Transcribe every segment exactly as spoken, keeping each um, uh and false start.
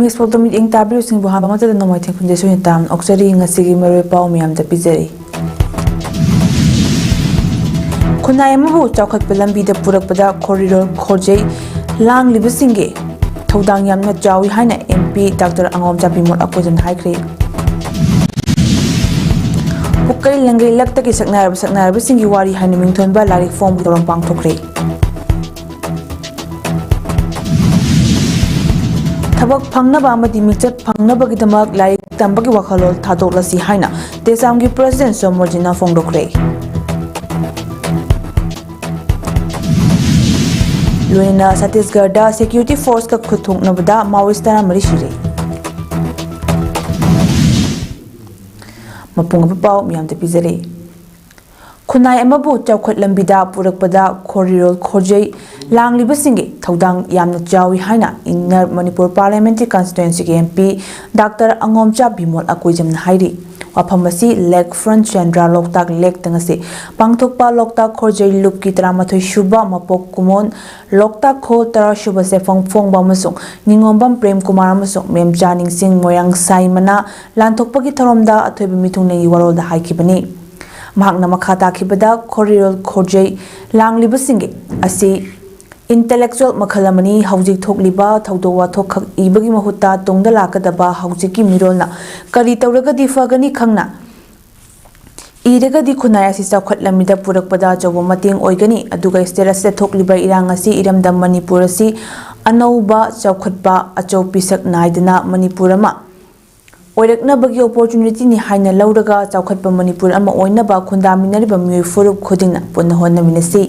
English ꯄꯥꯎꯗꯝ ꯃꯤꯠꯌꯦꯡ ꯇꯥꯕꯤꯔꯤꯕꯁꯤꯡꯕꯨ ꯍꯥꯟꯅ ꯃꯇꯝꯗ ꯅꯣꯡꯃꯥꯏꯊꯦꯝ ꯈꯨꯟꯗꯦꯁꯣꯏꯅ ꯇꯥꯝ ꯑꯣꯛꯆꯔꯤ꯫ ꯉꯁꯤꯒꯤ ꯃꯔꯨꯑꯣꯏ ꯄꯥꯎ ꯃꯌꯥꯝꯗ ꯄꯤꯖꯔꯤ꯫ ꯈꯨꯟꯅꯥꯏ ꯑꯃꯕꯨ ꯆꯥꯎꯈꯠꯄ ꯂꯝꯕꯤꯗ ꯄꯨꯔꯛꯄꯗ ꯈꯣꯔꯤꯔꯣꯜ ꯈꯣꯔꯖꯩ ꯂꯥꯡꯂꯤꯕꯁꯤꯡꯒꯤ ꯊꯧꯗꯥꯡ ꯌꯥꯝꯅ ꯆꯥꯎꯏ ꯍꯥꯏꯅ MP Doctor ꯑꯉꯣꯝꯆꯥ ꯕꯤꯃꯣꯜ ꯑꯀꯣꯏꯖꯝꯅ ꯍꯥꯏꯈ꯭ꯔꯦ꯫ ꯄꯨꯀꯩ ꯂꯪꯒꯩ ꯂꯛꯇꯒꯤ ꯁꯛꯅꯥꯏꯔꯕ ꯁꯛꯅꯥꯏꯔꯕꯁꯤꯡꯒꯤ ꯋꯥꯔꯤ ꯍꯥꯏꯅ ꯃꯤꯡꯊꯣꯟꯕ ꯂꯥꯏꯔꯤꯛ ꯐꯣꯡꯕꯒꯤ ꯊꯧꯔꯝ ꯄꯥꯡꯊꯣꯛꯈ꯭ꯔꯦ꯫ ꯊꯕꯛ ꯐꯪꯅꯕ ꯑꯃꯗꯤ ꯃꯤꯡꯆꯠ ꯐꯪꯅꯕꯒꯤꯗꯃꯛ ꯂꯥꯏꯔꯤꯛ ꯇꯝꯕꯒꯤ ꯋꯥꯈꯜꯂꯣꯟ ꯊꯥꯗꯣꯛꯂꯁꯤ ꯍꯥꯏꯅ ꯇꯦꯁꯥꯝꯒꯤ President ꯁꯣꯃꯣꯔꯖꯤꯅ ꯐꯣꯡꯗꯣꯛꯈ꯭ꯔꯦ꯫ ꯂꯣꯏꯅꯅ ꯁꯠꯇꯤꯁꯒꯔꯗ security forceꯀ ꯈꯨꯠꯊꯣꯛꯅꯕꯗ Maoist ꯇꯔꯥꯃꯔꯤ ꯁꯤꯔꯦ꯫ ꯃꯄꯨꯡ ꯑꯣꯏꯕ ꯄꯥꯎ ꯃꯌꯥꯝꯗ ꯄꯤꯖꯔꯤ꯫ ꯈꯨꯟꯅꯥꯏ ꯑꯃꯕꯨ ꯆꯥꯎꯈꯠ ꯂꯝꯕꯤꯗ ꯄꯨꯔꯛꯄꯗ ꯈꯣꯔꯤꯔꯣꯜ ꯈꯣꯔꯖꯩ ꯂꯥꯡꯂꯤꯕꯁꯤꯡꯒꯤ ꯊꯧꯗꯥꯡ ꯌꯥꯝꯅ ꯆꯥꯎꯏ ꯍꯥꯏꯅ Inner Manipur Parliamentary Constituencyꯒꯤ MP Doctor ꯑꯉꯣꯝꯆꯥ Bimol ꯑꯀꯣꯏꯖꯝꯅ ꯍꯥꯏꯔꯤ꯫ ꯋꯥꯐꯝ ꯑꯁꯤ Lakefront Chandra ꯂꯣꯛꯇꯥꯛ ꯂꯦꯛꯇ ꯉꯁꯤ ꯄꯥꯡꯊꯣꯛꯄ ꯂꯣꯛꯇꯥꯛ ꯈꯣꯔꯖꯩ ꯂꯨꯞꯀꯤ ꯇꯔꯥꯃꯥꯊꯣꯏ ꯁꯨꯕ ꯃꯄꯣꯛ ꯀꯨꯃꯣꯟ, ꯂꯣꯛꯇꯥꯛ ꯈꯣꯜ ꯇꯔꯥ ꯁꯨꯕ ꯁꯦꯐꯝ ꯐꯣꯡꯕ ꯑꯃꯁꯨꯡ ꯅꯤꯉꯣꯝꯕꯝ ꯄ꯭ꯔꯦꯝ ꯀꯨꯃꯥꯔ ꯑꯃꯁꯨꯡ ꯃꯦꯝꯆꯥ ꯅꯤꯡꯁꯤꯡ ꯃꯣꯏꯔꯥꯡ ꯁꯥꯏꯃꯅꯥ ꯂꯥꯟꯊꯣꯛꯄꯒꯤ ꯊꯧꯔꯝꯗ ꯑꯊꯣꯏꯕ ꯃꯤꯊꯨꯡꯂꯦꯟꯒꯤ ꯋꯥꯔꯣꯜꯗ ꯍꯥꯏꯈꯤꯕꯅꯤ꯫ ꯃꯍꯥꯛꯅ ꯃꯈꯥ ꯇꯥꯈꯤꯕꯗ, ꯈꯣꯔꯤꯔꯣꯜ ꯈꯣꯔꯖꯩ ꯂꯥꯡꯂꯤꯕꯁꯤꯡꯒꯤ ꯑꯁꯤ intellectual ꯃꯈꯜ ꯑꯃꯅꯤ꯫ ꯍꯧꯖꯤꯛ ꯊꯣꯛꯂꯤꯕ ꯊꯧꯗꯣꯛ ꯋꯥꯊꯣꯛ ꯈꯛ ꯏꯕꯒꯤ ꯃꯍꯨꯠꯇ ꯇꯨꯡꯗ ꯂꯥꯛꯀꯗꯕ ꯍꯧꯖꯤꯛꯀꯤ ꯃꯤꯔꯣꯜꯅ ꯀꯔꯤ ꯇꯧꯔꯒꯗꯤ ꯐꯒꯅꯤ ꯈꯪꯅ ꯏꯔꯒꯗꯤ ꯈꯨꯟꯅꯥꯏ ꯑꯁꯤ ꯆꯥꯎꯈꯠ ꯂꯝꯕꯤꯗ ꯄꯨꯔꯛꯄꯗ ꯑꯆꯧꯕ ꯃꯇꯦꯡ ꯑꯣꯏꯒꯅꯤ꯫ ꯑꯗꯨꯒ state ꯑꯁꯤꯗ ꯊꯣꯛꯂꯤꯕ ꯏꯔꯥꯡ ꯑꯁꯤ ꯏꯔꯝꯗꯝ ꯃꯅꯤꯄꯨꯔ ꯑꯁꯤ ꯑꯅꯧꯕ ꯆꯥꯎꯈꯠꯄ ꯑꯆꯧ ꯄꯤꯁꯛ ꯅꯥꯏꯗꯅ ꯃꯅꯤꯄꯨꯔ ꯑꯃ ꯑꯣꯏꯔꯛꯅꯕꯒꯤ opportunityꯅꯤ ꯍꯥꯏꯅ ꯂꯧꯔꯒ ꯆꯥꯎꯈꯠꯄ ꯃꯅꯤꯄꯨꯔ ꯑꯃ ꯑꯣꯏꯅꯕ ꯈꯨꯟꯗꯥꯃꯤꯟꯅꯔꯤꯕ ꯃꯤꯑꯣꯏ ꯐꯨꯔꯨꯞ ꯈꯨꯗꯤꯡꯅ ꯄꯨꯟꯅ ꯍꯣꯠꯅꯃꯤꯟꯅꯁꯤ꯫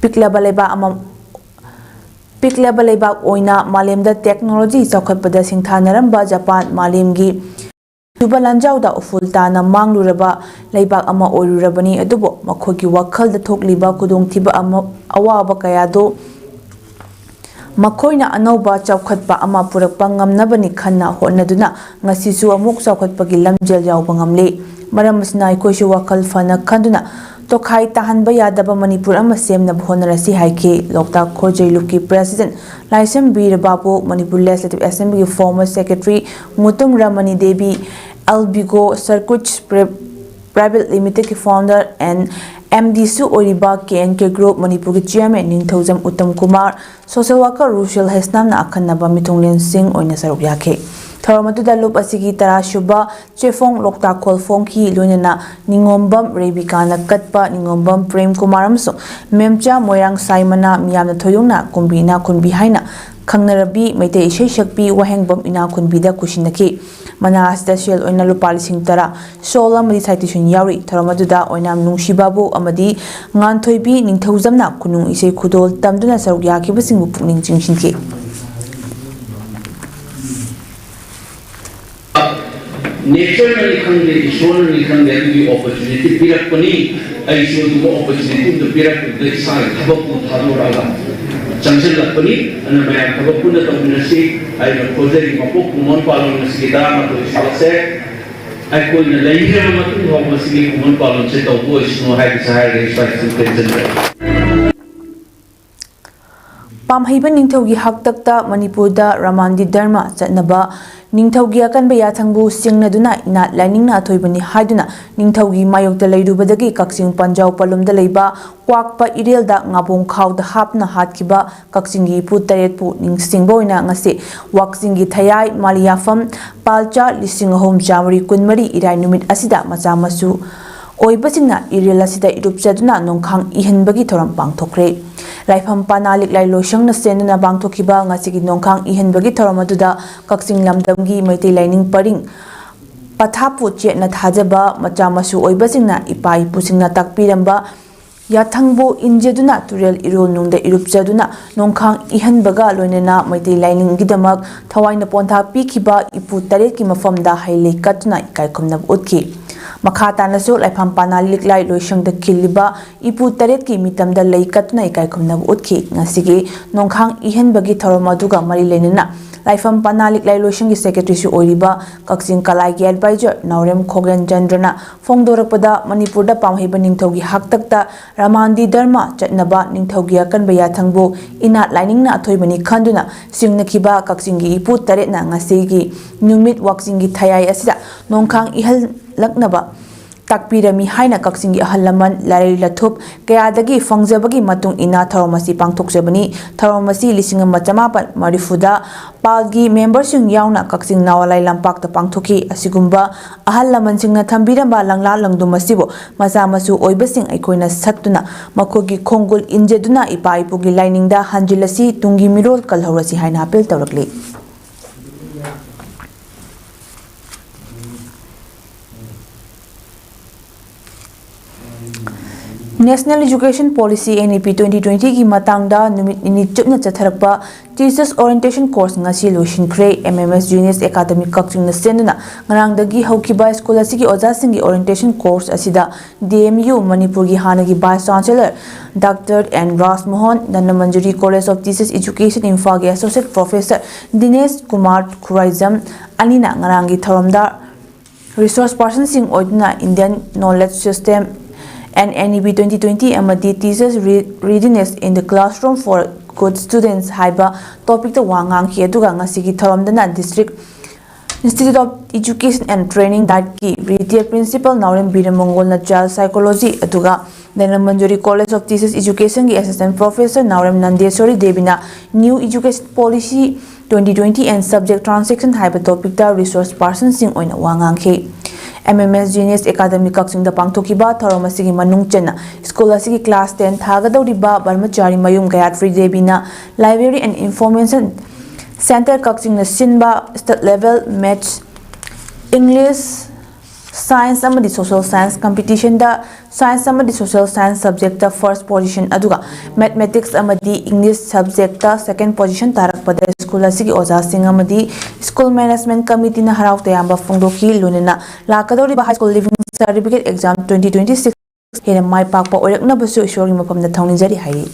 ꯄꯤꯛꯂꯕ ꯂꯩꯕꯥꯛ ꯑꯃ, ꯄꯤꯛꯂꯕ ꯂꯩꯕꯥꯛ ꯑꯣꯏꯅ ꯃꯥꯂꯦꯝꯗ technology ꯆꯥꯎꯈꯠꯄꯗ ꯁꯤꯡꯊꯥꯅꯔꯝꯕ ꯖꯄꯥꯟ ꯃꯥꯂꯦꯝꯒꯤ ꯁꯨꯕ ꯂꯥꯟꯖꯥꯎꯗ ꯎꯐꯨꯜ ꯇꯥꯅ ꯃꯥꯡꯂꯨꯔꯕ ꯂꯩꯕꯥꯛ ꯑꯃ ꯑꯣꯏꯔꯨꯔꯕꯅꯤ꯫ ꯑꯗꯨꯕꯨ ꯃꯈꯣꯏꯒꯤ ꯋꯥꯈꯜꯗ ꯊꯣꯛꯂꯤꯕ ꯈꯨꯗꯣꯡꯊꯤꯕ ꯑꯃ, ꯑꯋꯥꯕ ꯀꯌꯥꯗꯨ ꯃꯈꯣꯏꯅ ꯑꯅꯧꯕ ꯆꯥꯎꯈꯠꯄ ꯑꯃ ꯄꯨꯔꯛꯄ ꯉꯝꯅꯕꯅꯤ ꯈꯟꯅ ꯍꯣꯠꯅꯗꯨꯅ ꯉꯁꯤꯁꯨ ꯑꯃꯨꯛ ꯆꯥꯎꯈꯠꯄꯒꯤ ꯂꯝꯖꯦꯜ ꯌꯥꯎꯕ ꯉꯝꯂꯤ꯫ ꯃꯔꯝ ꯑꯁꯤꯅ ꯑꯩꯈꯣꯏꯁꯨ ꯋꯥꯈꯜ ꯐꯅ ꯈꯟꯗꯨꯅ ꯇꯣꯈꯥꯏ ꯇꯥꯍꯟꯕ ꯌꯥꯗꯕ ꯃꯅꯤꯄꯨꯔ ꯑꯃ ꯁꯦꯝꯅꯕ ꯍꯣꯠꯅꯔꯁꯤ ꯍꯥꯏꯈꯤ꯫ ꯂꯣꯛꯇꯥꯛ ꯈꯣꯔꯖꯩ ꯂꯨꯞꯀꯤ President Laishram Bir Babu, Manipur Legislative Assemblyꯒꯤ former Secretary Mutum ꯔꯃꯅꯤ Devi, ꯑꯦꯜꯕꯤꯒꯣ ꯁꯔꯀꯨꯠꯁ Private Limitedꯀꯤ founder and MDꯁꯨ ꯑꯣꯏꯔꯤꯕ KNK Group ꯃꯅꯤꯄꯨꯔꯒꯤ Chairman ꯅꯤꯡꯊꯧꯖꯝ ꯎꯠꯇꯝ ꯀꯨꯃꯥꯔ, social worker ꯔꯨꯁꯦꯜ ꯍꯩꯁꯅꯥꯝꯅ ꯑꯈꯟꯅꯕ ꯃꯤꯊꯨꯡꯂꯦꯟꯁꯤꯡ ꯑꯣꯏꯅ ꯁꯔꯨꯛ ꯌꯥꯈꯤ꯫ ꯊꯧꯔꯝ ꯑꯗꯨꯗ ꯂꯨꯞ ꯑꯁꯤꯒꯤ ꯇꯔꯥ ꯁꯨꯕ ꯆꯦꯐꯣꯡ ꯂꯣꯛꯇꯥꯛ ꯈꯣꯜ ꯐꯣꯡꯈꯤ, ꯂꯣꯏꯅꯅ ꯅꯤꯉꯣꯝꯕꯝ ꯔꯦꯕꯤꯀꯥꯅ ꯀꯠꯄ ꯅꯤꯉꯣꯝꯕꯝ ꯄ꯭ꯔꯦꯝ ꯀꯨꯃꯥꯔ ꯑꯃꯁꯨꯡ ꯃꯦꯝꯆꯥ ꯃꯣꯏꯔꯥꯡ ꯁꯥꯏꯃꯅ ꯃꯤꯌꯥꯝꯅ ꯊꯣꯏꯗꯣꯛꯅ ꯀꯨꯝꯕꯤ ꯏꯅꯥꯛ ꯈꯨꯟꯕꯤ ꯍꯥꯏꯅ ꯈꯪꯅꯔꯕꯤ ꯃꯩꯇꯩ ꯏꯁꯩ ꯁꯛꯄꯤ ꯋꯥꯍꯦꯡꯕꯝ ꯏꯅꯥꯛ ꯈꯨꯟꯕꯤꯗ ꯈꯨꯠꯁꯤꯟꯅꯈꯤ꯫ ꯃꯅꯥ ꯑꯁꯤꯗ ꯁꯦꯜ ꯑꯣꯏꯅ ꯂꯨꯄꯥ ꯂꯤꯁꯤꯡ ꯇꯔꯥ, shawl ꯑꯃꯗꯤ citation ꯌꯥꯎꯔꯤ꯫ ꯊꯧꯔꯝ ꯑꯗꯨꯗ ꯑꯣꯏꯅꯥꯝ ꯅꯨꯡꯁꯤꯕꯥꯕꯨ ꯑꯃꯗꯤ ꯉꯥꯟꯊꯣꯏꯕꯤ ꯅꯤꯡꯊꯧꯖꯝꯅ ꯈꯨꯅꯨꯡ ꯏꯁꯩ ꯈꯨꯗꯣꯜ ꯇꯝꯗꯨꯅ ꯁꯔꯨꯛ ꯌꯥꯈꯤꯕꯁꯤꯡꯕꯨ ꯄꯨꯛꯅꯤꯡ ꯆꯤꯡꯁꯤꯟꯈꯤ꯫ Natureꯅꯅꯤ ꯈꯪꯗꯦ, ꯏꯁꯣꯔꯅꯅꯤ ꯈꯪꯗꯦ, ꯑꯗꯨꯒꯤ opportunity ꯄꯤꯔꯛꯄꯅꯤ꯫ ꯑꯩꯁꯨ ꯑꯗꯨꯒ opportunityꯗꯨ ꯄꯤꯔꯛꯄꯗꯨꯗ ꯏꯁꯥꯒꯤ ꯊꯕꯛꯇꯨ ꯊꯥꯗꯣꯔꯛꯑꯒ ꯆꯪꯁꯤꯜꯂꯛꯄꯅꯤ꯫ ꯑꯗꯨꯅ ꯃꯌꯥꯝ ꯊꯕꯛ ꯄꯨꯟꯅ ꯇꯧꯃꯤꯟꯅꯁꯤ꯫ ꯑꯩꯅ ꯈꯣꯟꯖꯩꯒꯤ ꯃꯄꯣꯛ ꯀꯨꯝꯑꯣꯟ ꯄꯥꯂꯣꯟ ꯉꯁꯤꯒꯤ ꯇꯔꯥꯃꯥꯊꯣꯏ ꯁꯨꯕꯁꯦ ꯑꯩꯈꯣꯏꯅ ꯂꯩꯈ꯭ꯔꯕ ꯃꯇꯨꯡ ꯐꯥꯎꯕ ꯃꯁꯤꯒꯤ ꯀꯨꯝꯑꯣꯟ ꯄꯥꯂꯣꯟꯁꯦ ꯇꯧꯕ ꯑꯣꯏꯁꯅꯨ ꯍꯥꯏꯕꯁꯦ ꯍꯥꯏꯔꯒ ꯑꯩ ꯁ꯭ꯋꯥꯏꯗ ꯁꯨꯝ ꯇꯦꯟꯁꯤꯟꯖꯔꯦ꯫ ꯄꯥꯝꯍꯩꯕ ꯅꯤꯡꯊꯧꯒꯤ ꯍꯥꯛꯇꯛꯇ ꯃꯅꯤꯄꯨꯔꯗ ꯔꯃꯥꯟꯗꯤ ꯙꯔꯃ ꯆꯠꯅꯕ ꯅꯤꯡꯊꯧꯒꯤ ꯑꯀꯟꯕ ꯌꯥꯊꯪꯕꯨ ꯁꯤꯡꯅꯗꯨꯅ ꯏꯅꯥꯠ ꯂꯥꯏꯅꯤꯡꯅ ꯑꯊꯣꯏꯕꯅꯤ ꯍꯥꯏꯗꯨꯅ ꯅꯤꯡꯊꯧꯒꯤ ꯃꯥꯌꯣꯛꯇ ꯂꯩꯔꯨꯕꯗꯒꯤ ꯀꯛꯆꯤꯡ ꯄꯟꯖꯥꯎ ꯄꯂꯨꯝꯗ ꯂꯩꯕ ꯀ꯭ꯋꯥꯛꯄ ꯏꯔꯦꯜꯗ ꯉꯥꯕꯣꯡ ꯈꯥꯎꯗ ꯍꯥꯞꯇꯨꯅ ꯍꯥꯠꯈꯤꯕ ꯀꯛꯆꯤꯡꯒꯤ ꯏꯄꯨ ꯇꯔꯦꯠꯄꯨ ꯅꯤꯡꯁꯤꯡꯕ ꯑꯣꯏꯅ ꯉꯁꯤ ꯋꯥꯛꯆꯤꯡꯒꯤ ꯊꯌꯥꯏ ꯃꯥꯂꯤꯌꯥꯐꯝ ꯄꯥꯜꯆꯥ ꯂꯤꯁꯤꯡ ꯑꯍꯨꯝ ꯆꯥꯃꯔꯤ ꯀꯨꯟꯃꯔꯤ ꯏꯔꯥꯏ ꯅꯨꯃꯤꯠ ꯑꯁꯤꯗ ꯃꯆꯥ ꯃꯁꯨ ꯑꯣꯏꯕꯁꯤꯡꯅ ꯏꯔꯦꯜ ꯑꯁꯤꯗ ꯏꯔꯨꯞꯆꯗꯨꯅ ꯅꯣꯡꯈꯥꯡ ꯏꯍꯟꯕꯒꯤ ꯊꯧꯔꯝ ꯄꯥꯡꯊꯣꯛꯈ꯭ꯔꯦ꯫ ꯂꯥꯏꯐꯝ ꯄꯅꯥ ꯂꯤꯛꯂꯥꯏ ꯂꯣꯏꯁꯪꯅ ꯁꯦꯟꯗꯨꯅ ꯄꯥꯡꯊꯣꯛꯈꯤꯕ ꯉꯁꯤꯒꯤ ꯅꯣꯡꯈꯥꯡ ꯏꯍꯟꯕꯒꯤ ꯊꯧꯔꯝ ꯑꯗꯨꯗ ꯀꯛꯆꯤꯡ ꯂꯝꯗꯝꯒꯤ ꯃꯩꯇꯩ ꯂꯥꯏꯅꯤꯡ ꯄꯔꯤꯡ ꯄꯊꯥꯞꯄꯨ ꯆꯦꯠꯅ ꯊꯥꯖꯕ ꯃꯆꯥ ꯃꯁꯨ ꯑꯣꯏꯕꯁꯤꯡꯅ ꯏꯄꯥ ꯏꯄꯨꯁꯤꯡꯅ ꯇꯥꯛꯄꯤꯔꯝꯕ ꯌꯥꯊꯪꯕꯨ ꯏꯟꯖꯗꯨꯅ ꯇꯨꯔꯦꯜ ꯏꯔꯣꯜ ꯅꯨꯡꯗ ꯏꯔꯨꯞꯆꯗꯨꯅ ꯅꯣꯡꯈꯥꯡ ꯏꯍꯟꯕꯒ ꯂꯣꯏꯅꯅ ꯃꯩꯇꯩ ꯂꯥꯏꯅꯤꯡꯒꯤꯗꯃꯛ ꯊꯋꯥꯏꯅ ꯄꯣꯟꯊꯥ ꯄꯤꯈꯤꯕ ꯏꯄꯨ ꯇꯔꯦꯠꯀꯤ ꯃꯐꯝꯗ ꯍꯩ ꯂꯩ ꯀꯠꯇꯨꯅ ꯏꯀꯥꯏ ꯈꯨꯝꯅꯕ ꯎꯠꯈꯤ꯫ ꯃꯈꯥ ꯇꯥꯅꯁꯨ ꯂꯥꯏꯐꯝ ꯄꯅꯥ ꯂꯤꯛꯂꯥꯏ ꯂꯣꯏꯁꯪꯗ ꯈꯤꯜꯂꯤꯕ ꯏꯄꯨ ꯇꯔꯦꯠꯀꯤ ꯃꯤꯇꯝꯗ ꯂꯩ ꯀꯠꯇꯨꯅ ꯏꯀꯥꯏ ꯈꯨꯝꯅꯕ ꯎꯠꯈꯤ꯫ ꯉꯁꯤꯒꯤ ꯅꯣꯡꯈꯥꯡ ꯏꯍꯟꯕꯒꯤ ꯊꯧꯔꯝ ꯑꯗꯨꯒ ꯃꯔꯤ ꯂꯩꯅꯅ ꯂꯥꯏꯐꯝ ꯄꯅꯥ ꯂꯤꯛꯂꯥꯏ ꯂꯣꯏꯁꯪꯒꯤ ꯁꯦꯀ꯭ꯔꯦꯇꯔꯤꯁꯨ ꯑꯣꯏꯔꯤꯕ ꯀꯛꯆꯤꯡ ꯀꯂꯥꯏꯒꯤ ꯑꯦꯗꯚꯥꯏꯖꯔ ꯅꯥꯎꯔꯦꯝ ꯈꯣꯒꯦꯟ ꯆꯟꯗ꯭ꯔꯅ ꯐꯣꯡꯗꯣꯔꯛꯄꯗ, ꯃꯅꯤꯄꯨꯔꯗ ꯄꯥꯝꯍꯩꯕ ꯅꯤꯡꯊꯧꯒꯤ ꯍꯥꯛꯇꯛꯇ ꯔꯃꯥꯟꯗꯤ ꯙꯔꯃ ꯆꯠꯅꯕ ꯅꯤꯡꯊꯧꯒꯤ ꯑꯀꯟꯕ ꯌꯥꯊꯪꯕꯨ ꯏꯅꯥꯠ ꯂꯥꯏꯅꯤꯡꯅ ꯑꯊꯣꯏꯕꯅꯤ ꯈꯟꯗꯨꯅ ꯁꯤꯡꯅꯈꯤꯕ ꯀꯛꯆꯤꯡꯒꯤ ꯏꯄꯨ ꯇꯔꯦꯠꯅ ꯉꯁꯤꯒꯤ ꯅꯨꯃꯤꯠ ꯋꯥꯛꯆꯤꯡꯒꯤ ꯊꯌꯥꯏ ꯑꯁꯤꯗ ꯅꯣꯡꯈꯥꯡ ꯏꯍꯜꯂꯛꯅꯕ ꯇꯥꯛꯄꯤꯔꯝꯃꯤ ꯍꯥꯏꯅ ꯀꯛꯆꯤꯡꯒꯤ ꯑꯍꯜ ꯂꯃꯟ, ꯂꯥꯏꯔꯩ ꯂꯊꯨꯞ ꯀꯌꯥꯗꯒꯤ ꯐꯪꯖꯕꯒꯤ ꯃꯇꯨꯡ ꯏꯟꯅ ꯊꯧꯔꯝ ꯑꯁꯤ ꯄꯥꯡꯊꯣꯛꯆꯕꯅꯤ꯫ ꯊꯧꯔꯝ ꯑꯁꯤ ꯂꯤꯁꯤꯡ ꯑꯃ ꯆꯃꯥꯄꯟ ꯃꯔꯤꯐꯨꯗ ꯄꯥꯜꯒꯤ ꯃꯦꯝꯕꯔꯁꯤꯡ ꯌꯥꯎꯅ ꯀꯛꯆꯤꯡ ꯅꯥꯋꯥꯂꯥꯏ ꯂꯝꯄꯥꯛꯇ ꯄꯥꯡꯊꯣꯛꯈꯤ꯫ ꯑꯁꯤꯒꯨꯝꯕ ꯑꯍꯜ ꯂꯃꯟꯁꯤꯡꯅ ꯊꯝꯕꯤꯔꯝꯕ ꯂꯪꯂꯥ ꯂꯪꯗꯨꯝ ꯑꯁꯤꯕꯨ ꯃꯆꯥ ꯃꯁꯨ ꯑꯣꯏꯕꯁꯤꯡ ꯑꯩꯈꯣꯏꯅ ꯁꯠꯇꯨꯅ ꯃꯈꯣꯏꯒꯤ ꯈꯣꯡꯒꯨꯜ ꯏꯟꯖꯗꯨꯅ ꯏꯄꯥ ꯏꯄꯨꯒꯤ ꯂꯥꯏꯅꯤꯡꯗ ꯍꯟꯖꯤꯜꯂꯁꯤ, ꯇꯨꯡꯒꯤ ꯃꯤꯔꯣꯜ ꯀꯜꯍꯧꯔꯁꯤ ꯍꯥꯏꯅ appeal ꯇꯧꯔꯛꯂꯤ꯫ National Education Policy, N E P twenty twenty ꯒꯤ ꯃꯇꯥꯡꯗ ꯅꯨꯃꯤꯠ ꯅꯤꯅꯤ ꯆꯨꯞꯅ ꯆꯠꯊꯔꯛꯄ Teachers Orientation Course ꯉꯁꯤ ꯂꯣꯏꯁꯤꯟꯈ꯭ꯔꯦ꯫ M M S Genius Academy ꯀꯛꯆꯤꯡꯅ ꯁꯦꯟꯗꯨꯅ ꯉꯔꯥꯡꯗꯒꯤ ꯍꯧꯈꯤꯕ ꯁ꯭ꯀꯨꯜ ꯑꯁꯤꯒꯤ ꯑꯣꯖꯥꯁꯤꯡꯒꯤ orientation course ꯑꯁꯤꯗ D M U ꯃꯅꯤꯄꯨꯔꯒꯤ ꯍꯥꯟꯅꯒꯤ Vice Chancellor Doctor N ꯔꯥꯖꯃꯣꯍꯟ, Dhanamanjuri College of Teachers Education ꯏꯝꯐꯥꯜꯒꯤ Associate Professor ꯗꯤꯅꯦꯁ ꯀꯨꯃꯥꯔ ꯈꯨꯔꯥꯏꯖꯝ ꯑꯅꯤꯅ ꯉꯔꯥꯡꯒꯤ ꯊꯧꯔꯝꯗ resource personꯁꯤꯡ ꯑꯣꯏꯗꯨꯅ Indian Knowledge System and N E P twenty twenty ꯑꯃꯗꯤ Teachers Re-, Readiness in the Classroom for Good Students ꯍꯥꯏꯕ topicꯇ ꯋꯥ ꯉꯥꯡꯈꯤ꯫ ꯑꯗꯨꯒ ꯉꯁꯤꯒꯤ ꯊꯧꯔꯝꯗꯅ District Institute of Education and Training, DIETꯀꯤ retired principal Naorem ꯕꯤꯔꯃꯪꯒꯣꯜꯅ child psychology, ꯑꯗꯨꯒ Dhanamanjuri College of Teachers Educationꯒꯤ assistant professor Naorem ꯅꯟꯗꯦꯁꯣꯔꯤ ꯗꯦꯕꯤꯅ New Education Policy twenty twenty and Subject Transition ꯍꯥꯏꯕ topicꯇ resource personꯁꯤꯡ ꯑꯣꯏꯅ ꯋꯥ ꯉꯥꯡꯈꯤ꯫ M M S Genius Academy ꯀꯛꯆꯤꯡꯗ ꯄꯥꯡꯊꯣꯛꯈꯤꯕ ꯊꯧꯔꯝ ꯑꯁꯤꯒꯤ ꯃꯅꯨꯡ ꯆꯟꯅ ꯁ꯭ꯀꯨꯜ ꯑꯁꯤꯒꯤ class ten ꯊꯥꯒꯗꯧꯔꯤꯕ ꯕ꯭ꯔꯍꯃꯆꯥꯔꯤ ꯃꯌꯨꯝ ꯒꯌꯥꯇ꯭ꯔꯤ ꯗꯦꯕꯤꯅ Library and Information Centre ꯀꯛꯆꯤꯡꯅ ꯁꯤꯟꯕ state level Maths, English, Science ꯑꯃꯗꯤ Social Science competitionꯗ Science ꯑꯃꯗꯤ Social Science subjectꯇ first position ꯑꯗꯨꯒ Mathematics ꯑꯃꯗꯤ English subjectꯇ second position ꯇꯥꯔꯛꯄꯗ ꯁ꯭ꯀꯨꯜ ꯑꯁꯤꯒꯤ ꯑꯣꯖꯥꯁꯤꯡ ꯑꯃꯗꯤ school management committeeꯅ ꯍꯔꯥꯎ ꯇꯌꯥꯝꯕ ꯐꯣꯡꯗꯣꯛꯈꯤ꯫ ꯂꯣꯏꯅꯅ ꯂꯥꯛꯀꯗꯧꯔꯤꯕ High School Leaving Certificate Exam twenty twenty six ꯍꯦꯟꯅ ꯃꯥꯏ ꯄꯥꯛꯄ ꯑꯣꯏꯔꯛꯅꯕꯁꯨ ꯏꯁꯣꯔꯒꯤ ꯃꯐꯝꯗ ꯊꯧꯅꯤꯖꯔꯤ ꯍꯥꯏꯔꯤ꯫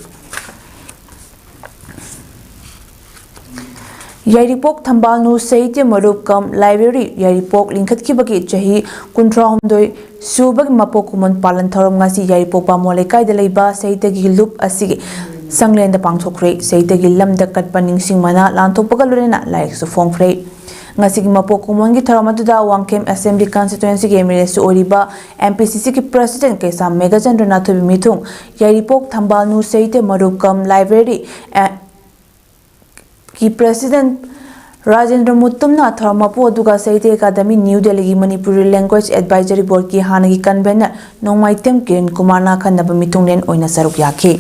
ꯌꯥꯏꯔꯤꯄꯣꯛ ꯊꯝꯕꯥꯜꯅꯨ ꯁꯥꯍꯤꯇ꯭ꯌ ꯃꯔꯨꯞ ꯀꯝ ꯂꯥꯏꯕ꯭ꯔꯦꯔꯤ ꯌꯥꯏꯔꯤꯄꯣꯛ ꯂꯤꯡꯈꯠꯈꯤꯕꯒꯤ ꯆꯍꯤ ꯀꯨꯟꯊ꯭ꯔꯥꯍꯨꯝꯗꯣꯏ ꯁꯨꯕꯒꯤ ꯃꯄꯣꯛ ꯀꯨꯝꯑꯣꯟ ꯄꯥꯂꯟ ꯊꯧꯔꯝ ꯉꯁꯤ ꯌꯥꯏꯔꯤꯄꯣꯛ ꯕꯥꯃꯣꯟ ꯂꯩꯀꯥꯏꯗ ꯂꯩꯕ ꯁꯥꯍꯤꯇ꯭ꯌꯒꯤ ꯂꯨꯞ ꯑꯁꯤꯒꯤ ꯁꯪꯂꯦꯟꯗ ꯄꯥꯡꯊꯣꯛꯈ꯭ꯔꯦ꯫ ꯁꯥꯍꯤꯇ꯭ꯌꯒꯤ ꯂꯝꯗ ꯀꯠꯄ ꯅꯤꯡꯁꯤꯡ ꯃꯅꯥ ꯂꯥꯟꯊꯣꯛꯄꯒ ꯂꯣꯏꯅꯅ ꯂꯥꯏꯔꯤꯛꯁꯨ ꯐꯣꯡꯈ꯭ꯔꯦ꯫ ꯉꯁꯤꯒꯤ ꯃꯄꯣꯛ ꯀꯨꯝꯑꯣꯟꯒꯤ ꯊꯧꯔꯝ ꯑꯗꯨꯗ ꯋꯥꯡꯈꯦꯝ Assembly Constituencyꯒꯤ MLAꯁꯨ ꯑꯣꯏꯔꯤꯕ MPCCꯒꯤ President ꯀꯩꯁꯥꯝ ꯃꯦꯘꯆꯟꯗ꯭ꯔꯅ ꯑꯊꯣꯏꯕ ꯃꯤꯊꯨꯡ, ꯌꯥꯏꯔꯤꯄꯣꯛ ꯊꯝꯕꯥꯜꯅꯨ ꯁꯥꯍꯤꯇ꯭ꯌ ꯃꯔꯨꯞ ꯀꯝ ꯂꯥꯏꯕ꯭ꯔꯦꯔꯤ, ꯑꯦ, ꯀꯤ President ꯔꯥꯖꯦꯟꯗ꯭ꯔ ꯃꯨꯇꯨꯝꯅ ꯊꯧꯔꯝ ꯃꯄꯨ ꯑꯗꯨꯒ ꯁꯥꯍꯤꯇ꯭ꯌ ꯑꯦꯀꯥꯗꯃꯤ ꯅ꯭ꯌꯨ ꯗꯦꯜꯂꯤꯒꯤ ꯃꯅꯤꯄꯨꯔꯤ Language Advisory Boardꯀꯤ ꯍꯥꯟꯅꯒꯤ Convener ꯅꯣꯡꯃꯥꯏꯊꯦꯝ ꯀꯤꯔꯟ ꯀꯨꯃꯥꯔꯅ ꯑꯈꯟꯅꯕ ꯃꯤꯊꯨꯡꯂꯦꯟ ꯑꯣꯏꯅ ꯁꯔꯨꯛ ꯌꯥꯈꯤ꯫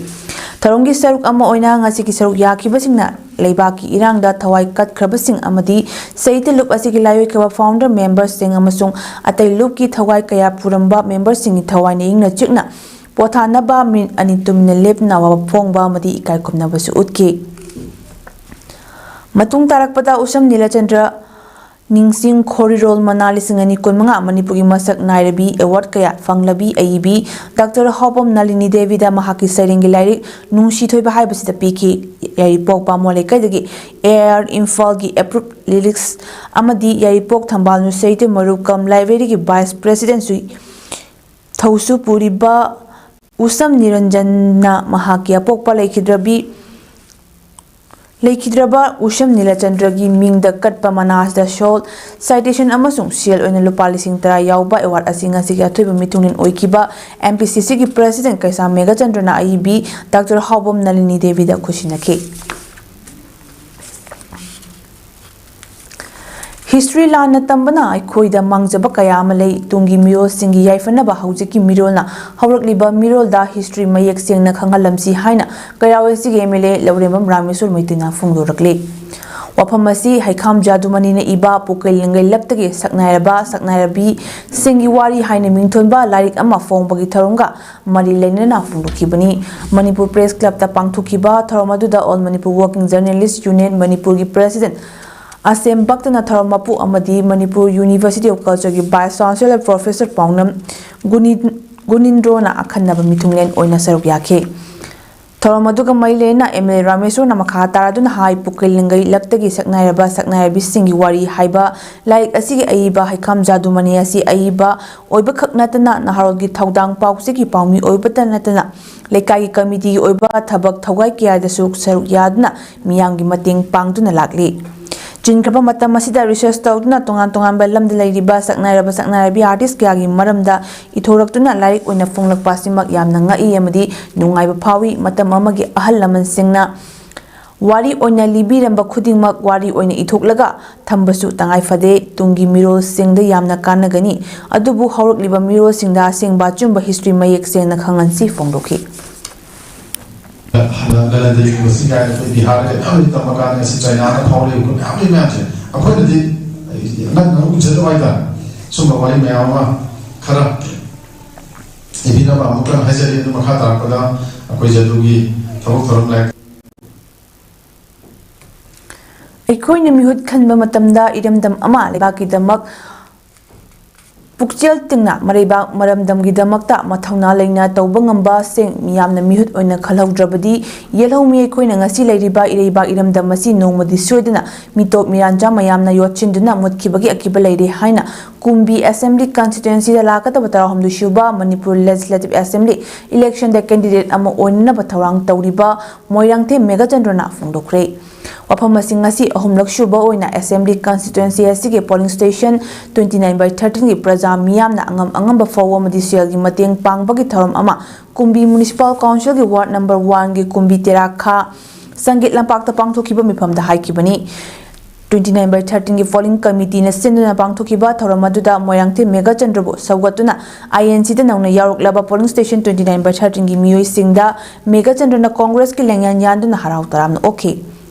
ꯊꯧꯔꯝꯒꯤ ꯁꯔꯨꯛ ꯑꯃ ꯑꯣꯏꯅ ꯉꯁꯤꯒꯤ ꯁꯔꯨꯛ ꯌꯥꯈꯤꯕꯁꯤꯡꯅ ꯂꯩꯕꯥꯛꯀꯤ ꯏꯔꯥꯡꯗ ꯊꯋꯥꯏ ꯀꯠꯈ꯭ꯔꯕꯁꯤꯡ ꯑꯃꯗꯤ ꯁꯥꯍꯤꯇ꯭ꯌ ꯂꯨꯞ ꯑꯁꯤꯒꯤ ꯂꯥꯏꯑꯣꯏꯈ꯭ꯔꯕ founder memberꯁꯤꯡ ꯑꯃꯁꯨꯡ ꯑꯇꯩ ꯂꯨꯞꯀꯤ ꯊꯋꯥꯏ ꯀꯌꯥ ꯄꯨꯔꯝꯕ memberꯁꯤꯡꯒꯤ ꯊꯋꯥꯏꯅ ꯏꯪꯅ ꯆꯤꯛꯅ ꯄꯣꯊꯥꯅꯕ ꯃꯤꯅꯤꯠ ꯑꯅꯤ ꯇꯨꯃꯤꯟꯅ ꯂꯦꯞꯇꯨꯅ ꯋꯥꯐꯝ ꯐꯣꯡꯕ ꯑꯃꯗꯤ ꯏꯀꯥꯏ ꯈꯨꯝꯅꯕꯁꯨ ꯎꯠꯈꯤ꯫ ꯃꯇꯨꯡ ꯇꯥꯔꯛꯄꯗ ꯎꯁꯝ ꯅꯤꯂꯆꯟꯗ꯭ꯔ ꯅꯤꯡꯁꯤꯡ ꯈꯣꯔꯤꯔꯣꯜ ꯃꯅꯥ ꯂꯤꯁꯤꯡ ꯑꯅꯤ ꯀꯨꯟꯃꯉꯥ ꯃꯅꯤꯄꯨꯔꯒꯤ ꯃꯁꯛ ꯅꯥꯏꯔꯕꯤ, award ꯀꯌꯥ ꯐꯪꯂꯕꯤ ꯑꯏꯕꯤ ꯗꯥꯛꯇꯔ ꯍꯥꯎꯕꯝ ꯅꯂꯤꯅꯤ ꯗꯦꯕꯤꯗ ꯃꯍꯥꯛꯀꯤ ꯁꯩꯔꯦꯡꯒꯤ ꯂꯥꯏꯔꯤꯛ ꯅꯨꯡꯁꯤ ꯊꯣꯏꯕ ꯍꯥꯏꯕꯁꯤꯗ ꯄꯤꯈꯤ꯫ ꯌꯥꯏꯔꯤꯄꯣꯛ ꯕꯥꯃꯣꯟ ꯂꯩꯀꯥꯏꯗꯒꯤ AR ꯏꯝꯐꯥꯜꯒꯤ approved lyrics ꯑꯃꯗꯤ ꯌꯥꯏꯔꯤꯄꯣꯛ ꯊꯝꯕꯥꯜꯅꯨ ꯁꯥꯍꯤꯇ꯭ꯌ ꯃꯔꯨꯞ ꯀꯝ ꯂꯥꯏꯕ꯭ꯔꯦꯔꯤꯒꯤ Vice Presidentꯁꯨ ꯊꯧꯁꯨ ꯄꯨꯔꯤꯕ ꯎꯁꯝ ꯅꯤꯔꯟꯖꯟꯅ ꯃꯍꯥꯛꯀꯤ ꯑꯄꯣꯛꯄ ꯂꯩꯈꯤꯗ꯭ꯔꯕꯤ, ꯂꯩꯈꯤꯗ꯭ꯔꯕ ꯎꯁꯝ ꯅꯤꯂꯆꯟꯗ꯭ꯔꯒꯤ ꯃꯤꯡꯗ ꯀꯠꯄ ꯃꯅꯥ ꯑꯁꯤꯗ ꯁꯣꯜ, citation ꯑꯃꯁꯨꯡ ꯁꯦꯜ ꯑꯣꯏꯅ ꯂꯨꯄꯥ ꯂꯤꯁꯤꯡ ꯇꯔꯥ ꯌꯥꯎꯕ award ꯑꯁꯤ ꯉꯁꯤꯒꯤ ꯑꯊꯣꯏꯕ ꯃꯤꯊꯨꯡꯂꯦꯟ ꯑꯣꯏꯈꯤꯕ MPCCꯒꯤ President ꯀꯩꯁꯥꯝ ꯃꯦꯘꯆꯟꯗ꯭ꯔꯅ ꯑꯏꯕꯤ ꯗꯥꯛꯇꯔ ꯍꯥꯎꯕꯝ ꯅꯂꯤꯅꯤ ꯗꯦꯕꯤꯗ ꯈꯨꯠꯁꯤꯟꯅꯈꯤ꯫ History ꯂꯥꯟꯅ ꯇꯝꯕꯅ ꯑꯩꯈꯣꯏꯗ ꯃꯥꯡꯖꯕ ꯀꯌꯥ ꯑꯃ ꯂꯩ꯫ ꯇꯨꯡꯒꯤ ꯃꯤꯔꯣꯜꯁꯤꯡꯒꯤ ꯌꯥꯏꯐꯅꯕ ꯍꯧꯖꯤꯛꯀꯤ ꯃꯤꯔꯣꯜꯅ ꯍꯧꯔꯛꯂꯤꯕ ꯃꯤꯔꯣꯜꯗ history ꯃꯌꯦꯛ ꯁꯦꯡꯅ ꯈꯪꯍꯜꯂꯝꯁꯤ ꯍꯥꯏꯅ ꯀꯩꯔꯥꯑꯣꯏꯁꯤꯒꯤ MLA ꯂꯧꯔꯦꯝꯕꯝ ꯔꯥꯃꯦꯁꯣꯔ ꯃꯩꯇꯩꯅ ꯐꯣꯡꯗꯣꯔꯛꯂꯤ꯫ ꯋꯥꯐꯝ ꯑꯁꯤ ꯍꯩꯈꯥꯝ ꯖꯥꯗꯨꯃꯅꯤꯅ ꯏꯕ ꯄꯨꯀꯩ ꯂꯪꯒꯩ ꯂꯞꯇꯒꯤ ꯁꯛꯅꯥꯏꯔꯕ ꯁꯛꯅꯥꯏꯔꯕꯤꯁꯤꯡꯒꯤ ꯋꯥꯔꯤ ꯍꯥꯏꯅ ꯃꯤꯡꯊꯣꯟꯕ ꯂꯥꯏꯔꯤꯛ ꯑꯃ ꯐꯣꯡꯕꯒꯤ ꯊꯧꯔꯝꯒ ꯃꯔꯤ ꯂꯩꯅꯅ ꯐꯣꯡꯗꯣꯛꯈꯤꯕꯅꯤ꯫ ꯃꯅꯤꯄꯨꯔ Press Clubꯇ ꯄꯥꯡꯊꯣꯛꯈꯤꯕ ꯊꯧꯔꯝ ꯑꯗꯨꯗ All Manipur Working Journalist Union ꯃꯅꯤꯄꯨꯔꯒꯤ President ꯑꯁꯦꯝ ꯚꯛꯇꯅ ꯊꯧꯔꯝ ꯃꯄꯨ ꯑꯃꯗꯤ Manipur University of Cultureꯒꯤ Vice Chancellor Professor ꯄꯥꯎꯅꯝ ꯒꯨꯅꯤ-, ꯒꯨꯅꯤꯟꯗ꯭ꯔꯣꯅ ꯑꯈꯟꯅꯕ ꯃꯤꯊꯨꯡꯂꯦꯟ ꯑꯣꯏꯅ ꯁꯔꯨꯛ ꯌꯥꯈꯤ꯫ ꯊꯧꯔꯝ ꯑꯗꯨꯒ ꯃꯔꯤ ꯂꯩꯅꯅ ꯑꯦꯝ ꯑꯦꯜ ꯑꯦ ꯔꯥꯃꯦꯁꯣꯔꯅ ꯃꯈꯥ ꯇꯥꯔꯗꯨꯅ ꯍꯥꯏ, ꯄꯨꯛꯀꯩ ꯂꯪꯒꯩ ꯂꯛꯇꯒꯤ ꯁꯛꯅꯥꯏꯔꯕ ꯁꯛꯅꯥꯏꯔꯕꯤꯁꯤꯡꯒꯤ ꯋꯥꯔꯤ ꯍꯥꯏꯕ ꯂꯥꯏꯔꯤꯛ ꯑꯁꯤꯒꯤ ꯑꯏꯕ ꯍꯩꯈꯥꯝ ꯖꯥꯗꯨꯃꯅꯤ ꯑꯁꯤ ꯑꯏꯕ ꯑꯣꯏꯕꯈꯛ ꯅꯠꯇꯅ ꯅꯍꯥꯔꯣꯜꯒꯤ ꯊꯧꯗꯥꯡ ꯄꯥꯎꯆꯦꯒꯤ ꯄꯥꯎꯃꯤ ꯑꯣꯏꯕꯇ ꯅꯠꯇꯅ ꯂꯩꯀꯥꯏꯒꯤ ꯀꯃꯤꯇꯤꯒꯤ ꯑꯣꯏꯕ ꯊꯕꯛ ꯊꯧꯒꯥꯏ ꯀꯌꯥꯗꯁꯨ ꯁꯔꯨꯛ ꯌꯥꯗꯨꯅ ꯃꯤꯌꯥꯝꯒꯤ ꯃꯇꯦꯡ ꯄꯥꯡꯗꯨꯅ ꯂꯥꯛꯂꯤ꯫ ꯆꯤꯟꯈ꯭ꯔꯕ ꯃꯇꯝ ꯑꯁꯤꯗ ꯔꯤꯁꯔꯁ ꯇꯧꯗꯨꯅ ꯇꯣꯉꯥꯟ ꯇꯣꯉꯥꯟꯕ ꯂꯝꯗ ꯂꯩꯔꯤꯕ ꯁꯛꯅꯥꯏꯔꯕ ꯁꯛꯅꯥꯏꯔꯕꯤ ꯑꯥꯔꯇꯤꯁ ꯀꯌꯥꯒꯤ ꯃꯔꯝꯗ ꯏꯊꯣꯔꯛꯇꯨꯅ ꯂꯥꯏꯔꯤꯛ ꯑꯣꯏꯅ ꯐꯣꯡꯂꯛꯄ ꯑꯁꯤꯃꯛ ꯌꯥꯝꯅ ꯉꯛꯏ ꯑꯃꯗꯤ ꯅꯨꯡꯉꯥꯏꯕ ꯐꯥꯎꯏ꯫ ꯃꯇꯝ ꯑꯃꯒꯤ ꯑꯍꯜ ꯂꯃꯟꯁꯤꯡꯅ ꯋꯥꯔꯤ ꯑꯣꯏꯅ ꯂꯤꯕꯤꯔꯝꯕ ꯈꯨꯗꯤꯡꯃꯛ ꯋꯥꯔꯤ ꯑꯣꯏꯅ ꯏꯊꯣꯛꯂꯒ ꯊꯝꯕꯁꯨ ꯇꯉꯥꯏ ꯐꯗꯦ꯫ ꯇꯨꯡꯒꯤ ꯃꯤꯔꯣꯜꯁꯤꯡꯗ ꯌꯥꯝꯅ ꯀꯥꯟꯅꯒꯅꯤ꯫ ꯑꯗꯨꯕꯨ ꯍꯧꯔꯛꯂꯤꯕ ꯃꯤꯔꯣꯜꯁꯤꯡꯗ ꯑꯁꯦꯡꯕ ꯑꯆꯨꯝꯕ ꯍꯤꯁꯇ꯭ꯔꯤ ꯃꯌꯦꯛ ꯁꯦꯡꯅ ꯈꯪꯍꯟꯁꯤ ꯐꯣꯡꯗꯣꯛꯈꯤ꯫ ꯅꯂꯟꯗ ꯌꯨꯅꯤꯚꯔꯁꯤꯇꯤ ꯀꯥꯏꯅ ꯑꯩꯈꯣꯏ ꯕꯤꯍꯥꯔꯗ ꯀꯌꯥꯝ ꯇꯝꯕ ꯀꯥꯟꯗ ꯉꯁꯤ ꯆꯥꯏꯅꯥꯗ ꯐꯥꯎꯔꯛꯏꯕ ꯃꯌꯥꯝ ꯂꯩ ꯃꯌꯥꯝꯁꯦ ꯑꯩꯈꯣꯏꯅꯗꯤ ꯉꯟꯅ ꯎꯖꯗꯕ ꯍꯥꯏꯇꯥꯔꯦ꯫ ꯁꯨꯝꯕ ꯋꯥꯔꯤ ꯃꯌꯥꯝ ꯑꯃ ꯈꯔ ꯏꯕꯤꯅꯕ ꯑꯃꯨꯛꯇꯪ ꯍꯥꯏꯖꯔꯤ꯫ ꯑꯗꯨ ꯃꯈꯥ ꯇꯥꯔꯛꯄꯗ ꯑꯩꯈꯣꯏꯁꯦ ꯑꯗꯨꯒꯤ ꯊꯕꯛ ꯊꯧꯔꯝ ꯂꯥꯏ ꯑꯩꯈꯣꯏꯅ ꯃꯤꯍꯨꯠ ꯈꯟꯕ ꯃꯇꯝꯗ ꯏꯔꯝꯗꯝ ꯑꯃ ꯂꯩꯕꯥꯛꯀꯤꯗꯃꯛ ꯄꯨꯛꯆꯦꯜ ꯇꯤꯡꯅ ꯃꯔꯩꯕꯥꯛ ꯃꯔꯝꯗꯝꯒꯤꯗꯃꯛꯇ ꯃꯊꯧꯅꯥ ꯂꯩꯅ ꯇꯧꯕ ꯉꯝꯕꯁꯤꯡ ꯃꯤꯌꯥꯝꯅ ꯃꯤꯍꯨꯠ ꯑꯣꯏꯅ ꯈꯜꯍꯧꯗ꯭ꯔꯕꯗꯤ ꯌꯦꯜꯍꯧꯃꯤ ꯑꯩꯈꯣꯏꯅ ꯉꯁꯤ ꯂꯩꯔꯤꯕ ꯏꯔꯩꯕꯥꯛ ꯏꯔꯝꯗꯝ ꯑꯁꯤ ꯅꯣꯡꯃꯗꯤ ꯁꯣꯏꯗꯅ ꯃꯤꯇꯣꯞ ꯃꯤꯔꯥꯟꯖꯥ ꯃꯌꯥꯝꯅ ꯌꯣꯠꯁꯤꯟꯗꯨꯅ ꯃꯨꯠꯈꯤꯕꯒꯤ ꯑꯀꯤꯕ ꯂꯩꯔꯦ ꯍꯥꯏꯅ ꯀꯨꯝꯕꯤ ꯑꯦꯁꯦꯝꯕ꯭ꯂꯤ ꯀꯟꯁꯇꯤꯇ꯭ꯋꯦꯟꯁꯤꯗ ꯂꯥꯛꯀꯗꯕ ꯇꯔꯥꯍꯨꯝꯗꯣꯏ ꯁꯨꯕ ꯃꯅꯤꯄꯨꯔ ꯂꯦꯖꯤꯁꯂꯦꯇꯤꯚ ꯑꯦꯁꯦꯝꯕ꯭ꯂꯤ ꯏꯂꯦꯛꯁꯟꯗ ꯀꯦꯟꯗꯤꯗꯦꯠ ꯑꯃ ꯑꯣꯏꯅꯅꯕ ꯊꯧꯔꯥꯡ ꯇꯧꯔꯤꯕ ꯃꯣꯏꯔꯥꯡꯊꯦꯝ ꯃꯦꯘꯆꯟꯗ꯭ꯔꯅ ꯐꯣꯡꯗꯣꯛꯈ꯭ꯔꯦ꯫ ꯋꯥꯐꯝ ꯑꯁꯤ ꯉꯁꯤ ꯑꯍꯨꯝꯂꯛ ꯁꯨꯕ ꯑꯣꯏꯅ ꯑꯦꯁꯦꯝꯕ꯭ꯂꯤ ꯀꯟꯁꯇꯤꯇ꯭ꯋꯦꯟꯁꯤ ꯑꯁꯤꯒꯤ polling station twenty nine by thirteen ꯒꯤ ꯄ꯭ꯔꯖꯥ ꯃꯤꯌꯥꯝꯅ ꯑꯉꯝ ꯑꯉꯝꯕ ꯐꯧ ꯑꯃꯗꯤ ꯁꯦꯜꯒꯤ ꯃꯇꯦꯡ ꯄꯥꯡꯕꯒꯤ ꯊꯧꯔꯝ ꯑꯃ ꯀꯨꯝꯕꯤ ꯃ꯭ꯌꯨꯅꯤꯁꯤꯄꯥꯜ ꯀꯥꯎꯟꯁꯤꯜꯒꯤ ꯋꯥꯔꯗ ꯅꯝꯕꯔ ꯋꯥꯟꯒꯤ ꯀꯨꯝꯕꯤ ꯇꯦꯔꯥꯈꯥ ꯁꯪꯒꯤꯠ ꯂꯝꯄꯥꯛꯇ ꯄꯥꯡꯊꯣꯛꯈꯤꯕ ꯃꯤꯐꯝꯗ ꯍꯥꯏꯈꯤꯕꯅꯤ꯫ Twenty nine by thirteen ꯒꯤ ꯄꯣꯂꯤꯡ ꯀꯃꯤꯇꯤꯅ ꯁꯤꯟꯗꯨꯅ ꯄꯥꯡꯊꯣꯛꯈꯤꯕ ꯊꯧꯔꯝ ꯑꯗꯨꯗ ꯃꯣꯏꯔꯥꯡꯊꯦꯝ ꯃꯦꯘꯆꯟꯗ꯭ꯔꯕꯨ ꯁꯧꯒꯠꯇꯨꯅ ꯑꯥꯏ ꯑꯦꯟ ꯁꯤꯗ ꯅꯧꯅ ꯌꯥꯎꯔꯛꯂꯕ polling station twenty nine by thirteen ꯒꯤ ꯃꯤꯑꯣꯏꯁꯤꯡꯗ ꯃꯦꯘꯆꯟꯗ꯭ꯔꯅ ꯀꯣꯡꯒ꯭ꯔꯦꯁꯀꯤ ꯂꯦꯡꯌꯥꯟ ꯌꯥꯟꯗꯨꯅ ꯍꯔꯥꯎ ꯇꯔꯥꯝꯅ ꯑꯣꯛꯈꯤ꯫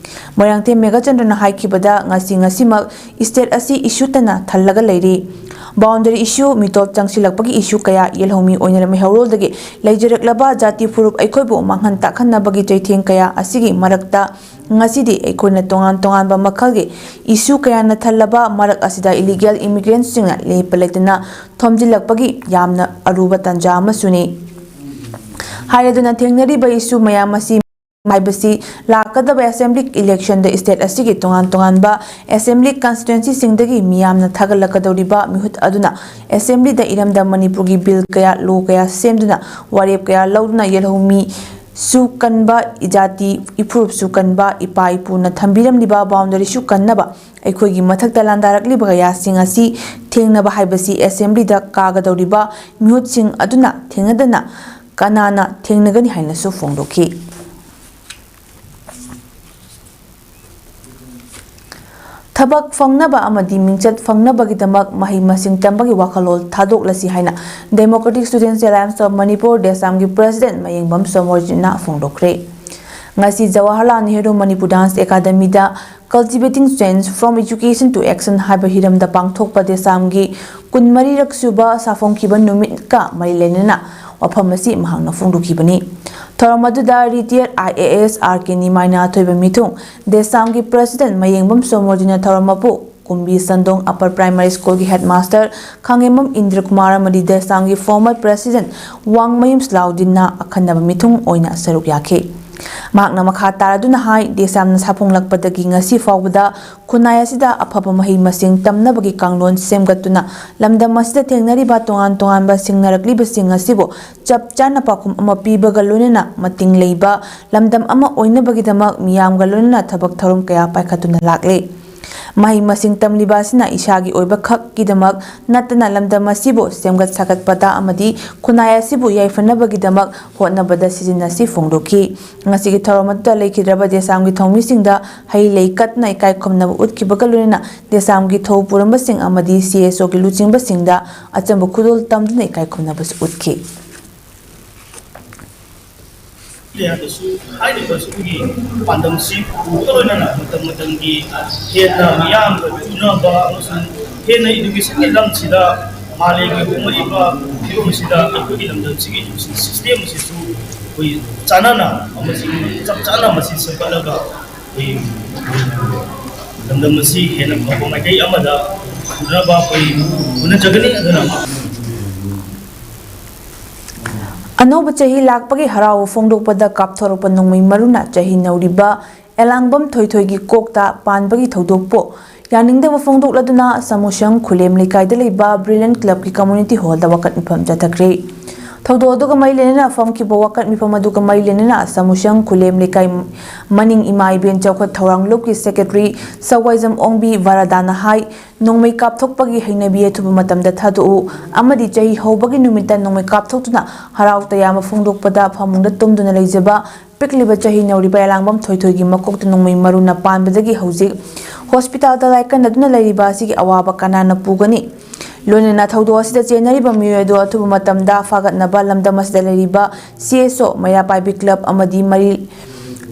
ꯃꯣꯏꯔꯥꯡꯊꯦꯝ ꯃꯦꯘꯆꯟꯗ꯭ꯔꯅ ꯍꯥꯏꯈꯤꯕꯗ ꯉꯁꯤ ꯉꯁꯤꯃꯛ ꯁ꯭ꯇꯦꯠ ꯑꯁꯤ ꯏꯁꯨ ꯇꯅ ꯊꯜꯂꯒ ꯂꯩꯔꯤ꯫ ꯕꯥꯎꯟꯗꯔꯤ ꯏꯁꯨ, ꯃꯤꯇꯣꯞ ꯆꯪꯁꯤꯜꯂꯛꯄꯒꯤ ꯏꯁꯨ ꯀꯌꯥ, ꯌꯦꯜꯍꯧꯃꯤ ꯑꯣꯏꯅ ꯃꯩꯍꯧꯔꯣꯜꯗꯒꯤ ꯂꯩꯖꯔꯛꯂꯕ ꯖꯥꯇꯤ ꯐꯨꯔꯨꯞ ꯑꯩꯈꯣꯏꯕꯨ ꯃꯥꯡꯍꯟ ꯇꯥꯛꯍꯟꯅꯕꯒꯤ ꯆꯩꯊꯦꯡ ꯀꯌꯥ ꯑꯁꯤꯒꯤ ꯃꯔꯛꯇ ꯉꯁꯤꯗꯤ ꯑꯩꯈꯣꯏꯅ ꯇꯣꯉꯥꯟ ꯇꯣꯉꯥꯟꯕ ꯃꯈꯜꯒꯤ ꯏꯁꯨ ꯀꯌꯥꯅ ꯊꯜꯂꯕ ꯃꯔꯛ ꯑꯁꯤꯗ ꯏꯂꯤꯒꯦꯜ ꯏꯃꯤꯒ꯭ꯔꯦꯟꯠꯁꯤꯡꯅ ꯂꯦꯞꯄ ꯂꯩꯇꯅ ꯊꯣꯝꯖꯤꯜꯂꯛꯄꯒꯤ ꯌꯥꯝꯅ ꯑꯔꯨꯕ ꯇꯥꯟꯖꯥ ꯑꯃꯁꯨꯅꯤ꯫ ꯍꯥꯏꯔꯗꯨꯅ ꯊꯦꯡꯅꯔꯤꯕ issue ꯃꯌꯥꯝ ꯑꯁꯤ ꯍꯥꯏꯕꯁꯤ ꯂꯥꯛꯀꯗꯕ assembly election ꯗ state ꯑꯁꯤꯒꯤ ꯇꯣꯉꯥꯟ ꯇꯣꯉꯥꯟꯕ assembly constituency ꯁꯤꯡꯗꯒꯤ ꯃꯤꯌꯥꯝꯅ ꯊꯥꯒꯠꯂꯛꯀꯗꯧꯔꯤꯕ ꯃꯤꯍꯨꯠ ꯑꯗꯨꯅ assembly ꯗ ꯏꯔꯝꯗꯝ ꯃꯅꯤꯄꯨꯔꯒꯤ bill ꯀꯌꯥ, law ꯀꯌꯥ ꯁꯦꯝꯗꯨꯅ ꯋꯥꯔꯦꯞ ꯀꯌꯥ ꯂꯧꯗꯨꯅ ꯌꯦꯜꯍꯧꯃꯤ ꯁꯨ ꯀꯟꯕ, ꯏꯖꯥꯇꯤ ꯏꯐꯨꯔꯨꯞꯁꯨ ꯀꯟꯕ, ꯏꯄꯥ ꯏꯄꯨꯅ ꯊꯝꯕꯤꯔꯝꯂꯤꯕ boundary ꯁꯨ ꯀꯟꯅꯕ ꯑꯩꯈꯣꯏꯒꯤ ꯃꯊꯛꯇ ꯂꯥꯟꯗꯥꯔꯛꯂꯤꯕ ꯀꯌꯥꯁꯤꯡ ꯑꯁꯤ ꯊꯦꯡꯅꯕ ꯍꯥꯏꯕꯁꯤ assembly ꯗ ꯀꯥꯒꯗꯧꯔꯤꯕ ꯃꯤꯍꯨꯠꯁꯤꯡ ꯑꯗꯨꯅ ꯊꯦꯡꯅꯗꯅ ꯀꯅꯥꯅ ꯊꯦꯡꯅꯒꯅꯤ ꯍꯥꯏꯅꯁꯨ ꯐꯣꯡꯗꯣꯛꯈꯤ꯫ ꯊꯕꯛ ꯐꯪꯅꯕ ꯑꯃꯗꯤ ꯃꯤꯡꯆꯠ ꯐꯪꯅꯕꯒꯤꯗꯃꯛ ꯃꯍꯩ ꯃꯁꯤꯡ ꯇꯝꯕꯒꯤ ꯋꯥꯈꯜꯂꯣꯟ ꯊꯥꯗꯣꯛꯂꯁꯤ ꯍꯥꯏꯅ Democratic Students Alliance of Manipur, ꯗꯦꯁꯥꯝꯒꯤ president ꯃꯌꯦꯡꯕꯝ ꯁꯣꯃꯣꯔꯖꯤꯠꯅ ꯐꯣꯡꯗꯣꯛꯈ꯭ꯔꯦ꯫ ꯉꯁꯤ Jawaharlal Nehru Manipur dance academy the Cultivating Change from Education to Action ꯍꯥꯏꯕ ꯍꯤꯔꯝꯗ ꯄꯥꯡꯊꯣꯛꯄ ꯗꯦꯁꯥꯝꯒꯤ ꯀꯨꯟꯃꯔꯤꯔꯛ ꯁꯨꯕ ꯁꯥꯐꯣꯡꯈꯤꯕ ꯅꯨꯃꯤꯠꯀ ꯃꯔꯤ ꯂꯩꯅꯅ ꯋꯥꯐꯝ ꯑꯁꯤ ꯃꯍꯥꯛꯅ ꯐꯣꯡꯗꯣꯛꯈꯤꯕꯅꯤ꯫ ꯊꯧꯔꯝ ꯑꯗꯨꯗ retired I A S R K ꯅꯤꯃꯥꯏꯅ ꯑꯊꯣꯏꯕ ꯃꯤꯊꯨꯡ, ꯗꯦꯁꯥꯝꯒꯤ president ꯃꯌꯦꯡꯕꯝ ꯁꯣꯃꯣꯔꯖꯤꯠꯅ ꯊꯧꯔꯝ ꯃꯄꯨ, ꯀꯨꯝꯕꯤ ꯁꯟꯗꯣꯡ Upper Primary School ꯒꯤ headmaster ꯈꯥꯉꯦꯝꯕꯝ ꯏꯟꯗ꯭ꯔ ꯀꯨꯃꯥꯔ ꯑꯃꯗꯤ ꯗꯦꯁꯥꯝꯒꯤ former president ꯋꯥꯡꯃꯌꯨꯝ ꯁꯂꯥꯎꯗꯤꯟꯅ ꯑꯈꯟꯅꯕ ꯃꯤꯊꯨꯡ ꯑꯣꯏꯅ ꯁꯔꯨꯛ ꯌꯥꯈꯤ꯫ ꯃꯍꯥꯛꯅ ꯃꯈꯥ ꯇꯥꯔꯗꯨꯅ ꯍꯥꯏ, ꯗꯦꯁꯥꯝꯅ ꯁꯥꯐꯣꯡꯂꯛꯄꯗꯒꯤ ꯉꯁꯤ ꯐꯥꯎꯕꯗ ꯈꯨꯟꯅꯥꯏ ꯑꯁꯤꯗ ꯑꯐꯕ ꯃꯍꯩ ꯃꯁꯤꯡ ꯇꯝꯅꯕꯒꯤ ꯀꯥꯡꯂꯣꯟ ꯁꯦꯝꯒꯠꯇꯨꯅ ꯂꯝꯗꯝ ꯑꯁꯤꯗ ꯊꯦꯡꯅꯔꯤꯕ ꯇꯣꯉꯥꯟ ꯇꯣꯉꯥꯟꯕ ꯁꯤꯡꯅꯔꯛꯂꯤꯕꯁꯤꯡ ꯑꯁꯤꯕꯨ ꯆꯞ ꯆꯥꯅ ꯄꯥꯎꯈꯨꯝ ꯑꯃ ꯄꯤꯕꯒ ꯂꯣꯏꯅꯅ ꯃꯇꯤꯡ ꯂꯩꯕ ꯂꯝꯗꯝ ꯑꯃ ꯑꯣꯏꯅꯕꯒꯤꯗꯃꯛ ꯃꯤꯌꯥꯝꯒ ꯂꯣꯏꯅꯅ ꯊꯕꯛ ꯊꯧꯔꯝ ꯀꯌꯥ ꯄꯥꯏꯈꯠꯇꯨꯅ ꯂꯥꯛꯂꯦ꯫ ꯃꯍꯩ ꯃꯁꯤꯡ ꯇꯝꯂꯤꯕ ꯑꯁꯤꯅ ꯏꯁꯥꯒꯤ ꯑꯣꯏꯕ ꯈꯛꯀꯤꯗꯃꯛ ꯅꯠꯇꯅ ꯂꯝꯗꯝ ꯑꯁꯤꯕꯨ ꯁꯦꯝꯒꯠ ꯁꯥꯒꯠꯄꯗ ꯑꯃꯗꯤ ꯈꯨꯟꯅꯥꯏ ꯑꯁꯤꯕꯨ ꯌꯥꯏꯐꯅꯕꯒꯤꯗꯃꯛ ꯍꯣꯠꯅꯕꯗ ꯁꯤꯖꯤꯟꯅꯁꯤ ꯐꯣꯡꯗꯣꯛꯈꯤ꯫ ꯉꯁꯤꯒꯤ ꯊꯧꯔꯝ ꯑꯗꯨꯗ ꯂꯩꯈꯤꯗ꯭ꯔꯕ ꯗꯦꯁꯥꯝꯒꯤ ꯊꯧꯃꯤꯁꯤꯡꯗ ꯍꯩ ꯂꯩ ꯀꯠꯇꯨꯅ ꯏꯀꯥꯏ ꯈꯨꯝꯅꯕ ꯎꯠꯈꯤꯕꯒ ꯂꯣꯏꯅꯅ ꯗꯦꯁꯥꯝꯒꯤ ꯊꯧ ꯄꯨꯔꯝꯕꯁꯤꯡ ꯑꯃꯗꯤ C S O ꯒꯤ ꯂꯨꯆꯤꯡꯕꯁꯤꯡꯗ ꯑꯆꯝꯕ ꯈꯨꯗꯣꯜ ꯇꯝꯗꯨꯅ ꯏꯀꯥꯏ ꯈꯨꯝꯅꯕꯁꯨ ꯎꯠꯈꯤ꯫ ꯍꯥꯏꯔꯤꯕꯁꯨ ꯑꯩꯈꯣꯏꯒꯤ ꯄꯥꯟꯗꯝꯁꯤ ꯄꯨꯔꯒ ꯂꯣꯏꯅꯅ ꯃꯇꯝ ꯃꯇꯝꯒꯤ ꯍꯦꯟꯅ ꯃꯤꯌꯥꯝꯒ ꯆꯨꯅꯕ ꯑꯃꯁꯨꯡ ꯍꯦꯟꯅ education ꯒꯤ ꯂꯝꯁꯤꯗ ꯃꯥꯂꯦꯝꯒꯤ ꯍꯣꯡꯂꯛꯂꯤꯕ ꯐꯤꯕꯝ ꯑꯁꯤꯗ ꯑꯩꯈꯣꯏꯒꯤ ꯂꯝꯗꯝꯁꯤꯒꯤ education system ꯑꯁꯤꯁꯨ ꯑꯩꯈꯣꯏ ꯆꯥꯟꯅꯅ ꯑꯃꯁꯨꯡ ꯆꯞ ꯆꯥꯅ ꯃꯁꯤ ꯁꯦꯝꯒꯠꯂꯒ ꯑꯩꯈꯣꯏ ꯂꯝꯗꯝ ꯑꯁꯤ ꯍꯦꯟꯅ ꯐꯕ ꯃꯥꯏꯀꯩ ꯑꯃꯗ ꯄꯨꯅꯕ ꯑꯩꯈꯣꯏ ꯍꯣꯠꯅꯖꯒꯅꯤ꯫ ꯑꯗꯨꯅ ꯑꯅꯧꯕ ꯆꯍꯤ ꯂꯥꯛꯄꯒꯤ ꯍꯔꯥꯎꯕ ꯐꯣꯡꯗꯣꯛꯄꯗ ꯀꯥꯞꯊꯣꯔꯛꯄ ꯅꯣꯡꯃꯩ ꯃꯔꯨꯅ ꯆꯍꯤ ꯅꯧꯔꯤꯕ ꯑꯦꯂꯥꯡꯕꯝ ꯊꯣꯏꯊꯣꯏꯒꯤ ꯀꯣꯛꯇ ꯄꯥꯟꯕꯒꯤ ꯊꯧꯗꯣꯛꯄꯨ ꯌꯥꯅꯤꯡꯗꯕ ꯐꯣꯡꯗꯣꯛꯂꯗꯨꯅ ꯁꯃꯨꯁꯪ ꯈꯨꯂꯦꯝ ꯂꯩꯀꯥꯏꯗ ꯂꯩꯕ ꯕ꯭ꯔꯤꯂꯤꯌꯟ ꯀ꯭ꯂꯕꯀꯤ ꯀꯝꯃ꯭ꯌꯨꯅꯤꯇꯤ ꯍꯣꯜꯗ ꯋꯥꯀꯠ ꯃꯤꯐꯝ ꯆꯠꯊꯈ꯭ꯔꯦ꯫ ꯊꯧꯗꯣꯛ ꯑꯗꯨꯒ ꯃꯔꯤ ꯂꯩꯅꯅ ꯐꯝꯈꯤꯕ ꯋꯥꯀꯠ ꯃꯤꯐꯝ ꯑꯗꯨꯒ ꯃꯔꯤ ꯂꯩꯅꯅ ꯁꯃꯨꯁꯪ ꯈꯨꯂꯦꯝ ꯂꯩꯀꯥꯏ ꯃꯅꯤꯡ ꯏꯃꯥ ꯏꯕꯦꯟ ꯆꯥꯎꯈꯠ ꯊꯧꯔꯥꯡ ꯂꯨꯞꯀꯤ ꯁꯦꯀ꯭ꯔꯦꯇꯔꯤ ꯁꯋꯥꯏꯖꯝ ꯑꯣꯡꯕꯤ ꯚꯥꯔꯥꯗꯥꯅ ꯍꯥꯏ, ꯅꯣꯡꯃꯩ ꯀꯥꯞꯊꯣꯛꯄꯒꯤ ꯍꯩꯅꯕꯤ ꯑꯊꯨꯕ ꯃꯇꯝꯗ ꯊꯥꯗꯣꯛꯎ ꯑꯃꯗꯤ ꯆꯍꯤ ꯍꯧꯕꯒꯤ ꯅꯨꯃꯤꯠꯇ ꯅꯣꯡꯃꯩ ꯀꯥꯞꯊꯣꯛꯇꯨꯅ ꯍꯔꯥꯎ ꯇꯌꯥꯝꯕ ꯐꯣꯡꯗꯣꯛꯄꯗ ꯐꯃꯨꯡꯗ ꯇꯨꯝꯗꯨꯅ ꯂꯩꯖꯕ ꯄꯤꯛꯂꯤꯕ ꯆꯍꯤ ꯅꯧꯔꯤꯕ ꯑꯦꯂꯥꯡꯕꯝ ꯊꯣꯏꯊꯣꯏꯒꯤ ꯃꯀꯣꯛꯇ ꯅꯣꯡꯃꯩ ꯃꯔꯨꯅ ꯄꯥꯟꯕꯗꯒꯤ ꯍꯧꯖꯤꯛ ꯍꯣꯁꯄꯤꯇꯥꯜꯗ ꯂꯥꯏꯀꯠꯅꯗꯨꯅ ꯂꯩꯔꯤꯕ ꯑꯁꯤꯒꯤ ꯑꯋꯥꯕ ꯀꯅꯥꯅ ꯄꯨꯒꯅꯤ? ꯂꯣꯏꯅꯅ ꯊꯧꯗꯣꯛ ꯑꯁꯤꯗ ꯆꯦꯟꯅꯔꯤꯕ ꯃꯤꯑꯣꯏ ꯑꯗꯨ ꯑꯊꯨꯕ ꯃꯇꯝꯗ ꯐꯥꯒꯠꯅꯕ ꯂꯝꯗꯝ ꯑꯁꯤꯗ ꯂꯩꯔꯤꯕ ꯁꯤ ꯑꯦꯁ ꯑꯣ, ꯃꯩꯔꯥ ꯄꯥꯏꯕꯤ ꯀ꯭ꯂꯕ ꯑꯃꯗꯤ ꯃꯔꯤ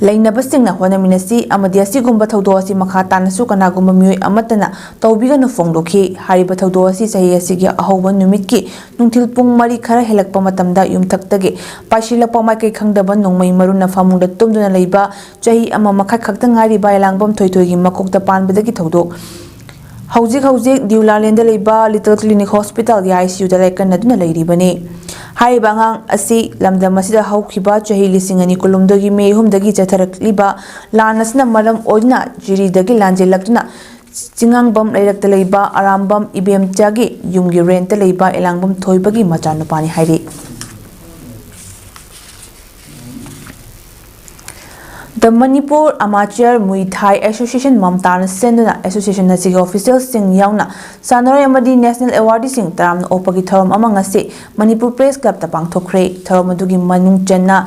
ꯂꯩꯅꯕꯁꯤꯡꯅ ꯍꯣꯠꯅꯃꯤꯟꯅꯁꯤ ꯑꯃꯗꯤ ꯑꯁꯤꯒꯨꯝꯕ ꯊꯧꯗꯣꯛ ꯑꯁꯤ ꯃꯈꯥ ꯇꯥꯅꯁꯨ ꯀꯅꯥꯒꯨꯝꯕ ꯃꯤꯑꯣꯏ ꯑꯃꯠꯇꯅ ꯇꯧꯕꯤꯒꯅꯨ ꯐꯣꯡꯗꯣꯛꯈꯤ꯫ ꯍꯥꯏꯔꯤꯕ ꯊꯧꯗꯣꯛ ꯑꯁꯤ ꯆꯍꯤ ꯑꯁꯤꯒꯤ ꯑꯍꯧꯕ ꯅꯨꯃꯤꯠꯀꯤ ꯅꯨꯡꯊꯤꯜ ꯄꯨꯡ ꯃꯔꯤ ꯈꯔ ꯍꯦꯜꯂꯛꯄ ꯃꯇꯝꯗ ꯌꯨꯝꯊꯛꯇꯒꯤ ꯄꯥꯏꯁꯤꯜꯂꯛꯄ ꯃꯥꯏꯀꯩ ꯈꯪꯗꯕ ꯅꯣꯡꯃꯩ ꯃꯔꯨꯅ ꯐꯃꯨꯡꯗ ꯇꯨꯝꯗꯨꯅ ꯂꯩꯕ ꯆꯍꯤ ꯑꯃ ꯃꯈꯥꯏ ꯈꯛꯇ ꯉꯥꯏꯔꯤꯕ ꯑꯦꯂꯥꯡꯕꯝ ꯊꯣꯏꯊꯣꯏꯒꯤ ꯃꯀꯣꯛꯇ ꯄꯥꯟꯕꯗꯒꯤ ꯊꯧꯗꯣꯛ ꯍꯧꯖꯤꯛ ꯍꯧꯖꯤꯛ ꯗꯤꯎꯂꯥꯂꯦꯟꯗ ꯂꯩꯕ ꯂꯤꯇꯜ ꯀ꯭ꯂꯤꯅꯤꯛ ꯍꯣꯁꯄꯤꯇꯥꯜꯒꯤ ꯑꯥꯏ ꯁꯤ ꯌꯨꯗ ꯂꯥꯏꯀꯠꯅꯗꯨꯅ ꯂꯩꯔꯤꯕꯅꯤ꯫ ꯍꯥꯏꯔꯤꯕ ꯑꯉꯥꯡ ꯑꯁꯤ ꯂꯝꯗꯝ ꯑꯁꯤꯗ ꯍꯧꯈꯤꯕ ꯆꯍꯤ ꯂꯤꯁꯤꯡ ꯑꯅꯤ ꯀꯨꯟꯍꯨꯝꯗꯣꯏꯒꯤ ꯃꯦ ꯑꯍꯨꯝꯗꯒꯤ ꯆꯠꯊꯔꯛꯂꯤꯕ ꯂꯥꯟ ꯑꯁꯤꯅ ꯃꯔꯝ ꯑꯣꯏꯗꯨꯅ ꯖꯤꯔꯤꯗꯒꯤ ꯂꯥꯟꯖꯦꯜꯂꯛꯇꯨꯅ ꯆꯤꯡꯉꯥꯡꯕꯝ ꯂꯩꯔꯛꯇ ꯂꯩꯕ ꯑꯔꯥꯝꯕꯝ ꯏꯕꯦꯝꯆꯥꯒꯤ ꯌꯨꯝꯒꯤ ꯔꯦꯟꯠꯇ ꯂꯩꯕ ꯑꯦꯂꯥꯡꯕꯝ ꯊꯣꯏꯕꯒꯤ ꯃꯆꯥꯅꯨꯄꯥꯅꯤ ꯍꯥꯏꯔꯤ꯫ The Manipur Amateur Muay Thai Association ꯃꯝꯇꯥꯅ ꯁꯤꯟꯗꯨꯅ ꯑꯦꯁꯣꯁꯤꯌꯦꯁꯟ ꯑꯁꯤꯒꯤ ꯑꯣꯐꯤꯁꯤꯌꯦꯜꯁꯤꯡ ꯌꯥꯎꯅ ꯁꯥꯟꯅꯔꯣꯏ ꯑꯃꯗꯤ ꯅꯦꯁꯅꯦꯜ ꯑꯦꯋꯥꯔꯗꯤꯁꯤꯡ ꯇꯔꯥꯝꯅ ꯑꯣꯛꯄꯒꯤ ꯊꯧꯔꯝ ꯑꯃ ꯉꯁꯤ ꯃꯅꯤꯄꯨꯔ ꯄ꯭ꯔꯦꯁ ꯀ꯭ꯂꯕꯇ ꯄꯥꯡꯊꯣꯛꯈ꯭ꯔꯦ꯫ ꯊꯧꯔꯝ ꯑꯗꯨꯒꯤ ꯃꯅꯨꯡ ꯆꯟꯅ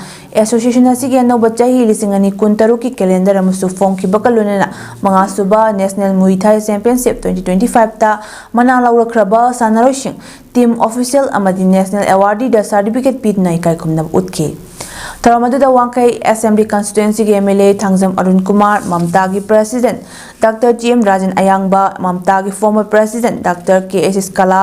ꯑꯦꯁꯣꯁꯤꯌꯦꯁꯟ ꯑꯁꯤꯒꯤ ꯑꯅꯧꯕ ꯆꯍꯤ ꯂꯤꯁꯤꯡ ꯑꯅꯤ ꯀꯨꯟꯇꯔꯨꯛꯀꯤ ꯀꯦꯂꯦꯟꯗꯔ ꯑꯃꯁꯨ ꯐꯣꯡꯈꯤꯕꯒ ꯂꯣꯏꯅꯅ ꯃꯉꯥꯁꯨꯕ ꯅꯦꯁꯅꯦꯜ ꯃꯨꯏ ꯊꯥꯏ ꯆꯦꯝꯄꯤꯌꯟꯁꯤꯞ ꯇ꯭ꯋꯦꯟꯇꯤ ꯇ꯭ꯋꯦꯟꯇꯤ ꯐꯥꯏꯚꯇ ꯃꯅꯥ ꯂꯧꯔꯛꯈ꯭ꯔꯕ ꯁꯥꯟꯅꯔꯣꯏꯁꯤꯡ, ꯇꯤꯝ ꯑꯣꯐꯤꯁꯤꯌꯦꯜ ꯑꯃꯗꯤ ꯅꯦꯁꯅꯦꯜ ꯑꯦꯋꯥꯔꯗꯤꯗ ꯁꯥꯔꯇꯤꯐꯤꯀꯦꯠ ꯄꯤꯗꯨꯅ ꯏꯀꯥꯏ ꯈꯨꯝꯅꯕ ꯎꯠꯈꯤ꯫ ꯊꯧꯔꯝ ꯑꯗꯨꯗ ꯋꯥꯡꯈꯩ ꯑꯦꯁꯦꯝꯕ꯭ꯂꯤ ꯀꯟꯁꯇꯤꯇ꯭ꯋꯦꯟꯁꯤꯒꯤ M L A Thangjam Arun Kumar, ꯃꯝꯇꯥꯒꯤ president doctor T M Rajan ꯑꯌꯥꯡꯕ, ꯃꯝꯇꯥꯒꯤ former president doctor K S Iskala,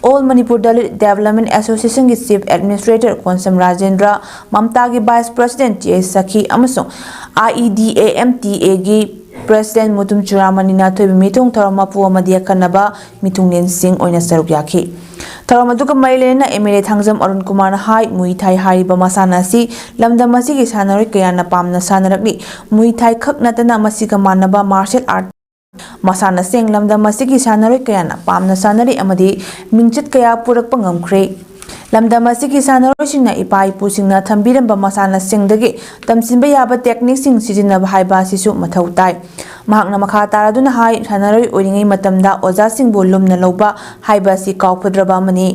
all Manipur Dalit development ꯑꯦꯁꯣꯁꯤꯌꯦꯁꯟꯒꯤ ꯆꯤꯐ ꯑꯦꯗꯃꯤꯅꯤꯁꯇ꯭ꯔꯦꯇꯔ ꯀꯣꯟꯁꯝ ꯔꯥꯖꯦꯟꯗ꯭ꯔ, ꯃꯝꯇꯥꯒꯤ vice president T S Sakhi ꯑꯃꯁꯨꯡ I E D A M T ꯑꯦꯒꯤ ꯄ꯭ꯔꯦꯁꯤꯗꯦꯟꯠ ꯃꯨꯇꯨꯝ ꯆꯨꯔꯥꯃꯅꯤꯅ ꯊꯣꯏꯕ ꯃꯤꯊꯨꯡ ꯊꯧꯔꯝ ꯃꯄꯨ ꯑꯃꯗꯤ ꯑꯈꯟꯅꯕ ꯃꯤꯊꯨꯡꯂꯦꯟꯁꯤꯡ ꯑꯣꯏꯅ ꯁꯔꯨꯛ ꯌꯥꯈꯤ꯫ ꯊꯧꯔꯝ ꯑꯗꯨꯒ ꯃꯔꯤ ꯂꯩꯅꯅ M L A Thangjam Arun ꯀꯨꯃꯥꯔꯅ ꯍꯥꯏ, ꯃꯨꯏ ꯊꯥꯏ ꯍꯥꯏꯔꯤꯕ ꯃꯁꯥꯟꯅ ꯑꯁꯤ ꯂꯝꯗꯝ ꯑꯁꯤꯒꯤ ꯁꯥꯟꯅꯔꯣꯏ ꯀꯌꯥꯅ ꯄꯥꯝꯅ ꯁꯥꯟꯅꯔꯛꯂꯤ꯫ ꯃꯨꯏ ꯊꯥꯏ ꯈꯛ ꯅꯠꯇꯅ ꯃꯁꯤꯒ ꯃꯥꯟꯅꯕ ꯃꯥꯔꯁꯦꯜ ꯑꯥꯔꯠ ꯃꯁꯥꯟꯅꯁꯤꯡ ꯂꯝꯗꯝ ꯑꯁꯤꯒꯤ ꯁꯥꯟꯅꯔꯣꯏ ꯀꯌꯥꯅ ꯄꯥꯝꯅ ꯁꯥꯟꯅꯔꯤ ꯑꯃꯗꯤ ꯃꯤꯡꯆꯠ ꯀꯌꯥ ꯄꯨꯔꯛꯄ ꯉꯝꯈ꯭ꯔꯦ꯫ ꯂꯝꯗꯝ ꯑꯁꯤꯒꯤ ꯁꯥꯟꯅꯔꯣꯏꯁꯤꯡꯅ ꯏꯄꯥ ꯏꯄꯨꯁꯤꯡꯅ ꯊꯝꯕꯤꯔꯝꯕ ꯃꯁꯥꯟꯅꯁꯤꯡꯗꯒꯤ ꯇꯝꯁꯤꯟꯕ ꯌꯥꯕ ꯇꯦꯛꯅꯤꯛꯁꯤꯡ ꯁꯤꯖꯤꯟꯅꯕ ꯍꯥꯏꯕ ꯑꯁꯤꯁꯨ ꯃꯊꯧ ꯇꯥꯏ꯫ ꯃꯍꯥꯛꯅ ꯃꯈꯥ ꯇꯥꯔꯗꯨꯅ ꯍꯥꯏ, ꯁꯥꯟꯅꯔꯣꯏ ꯑꯣꯏꯔꯤꯉꯩ ꯃꯇꯝꯗ ꯑꯣꯖꯥꯁꯤꯡꯕꯨ ꯂꯨꯝꯅ ꯂꯧꯕ ꯍꯥꯏꯕ ꯑꯁꯤ ꯀꯥꯎꯐꯗ꯭ꯔꯕ ꯑꯃꯅꯤ꯫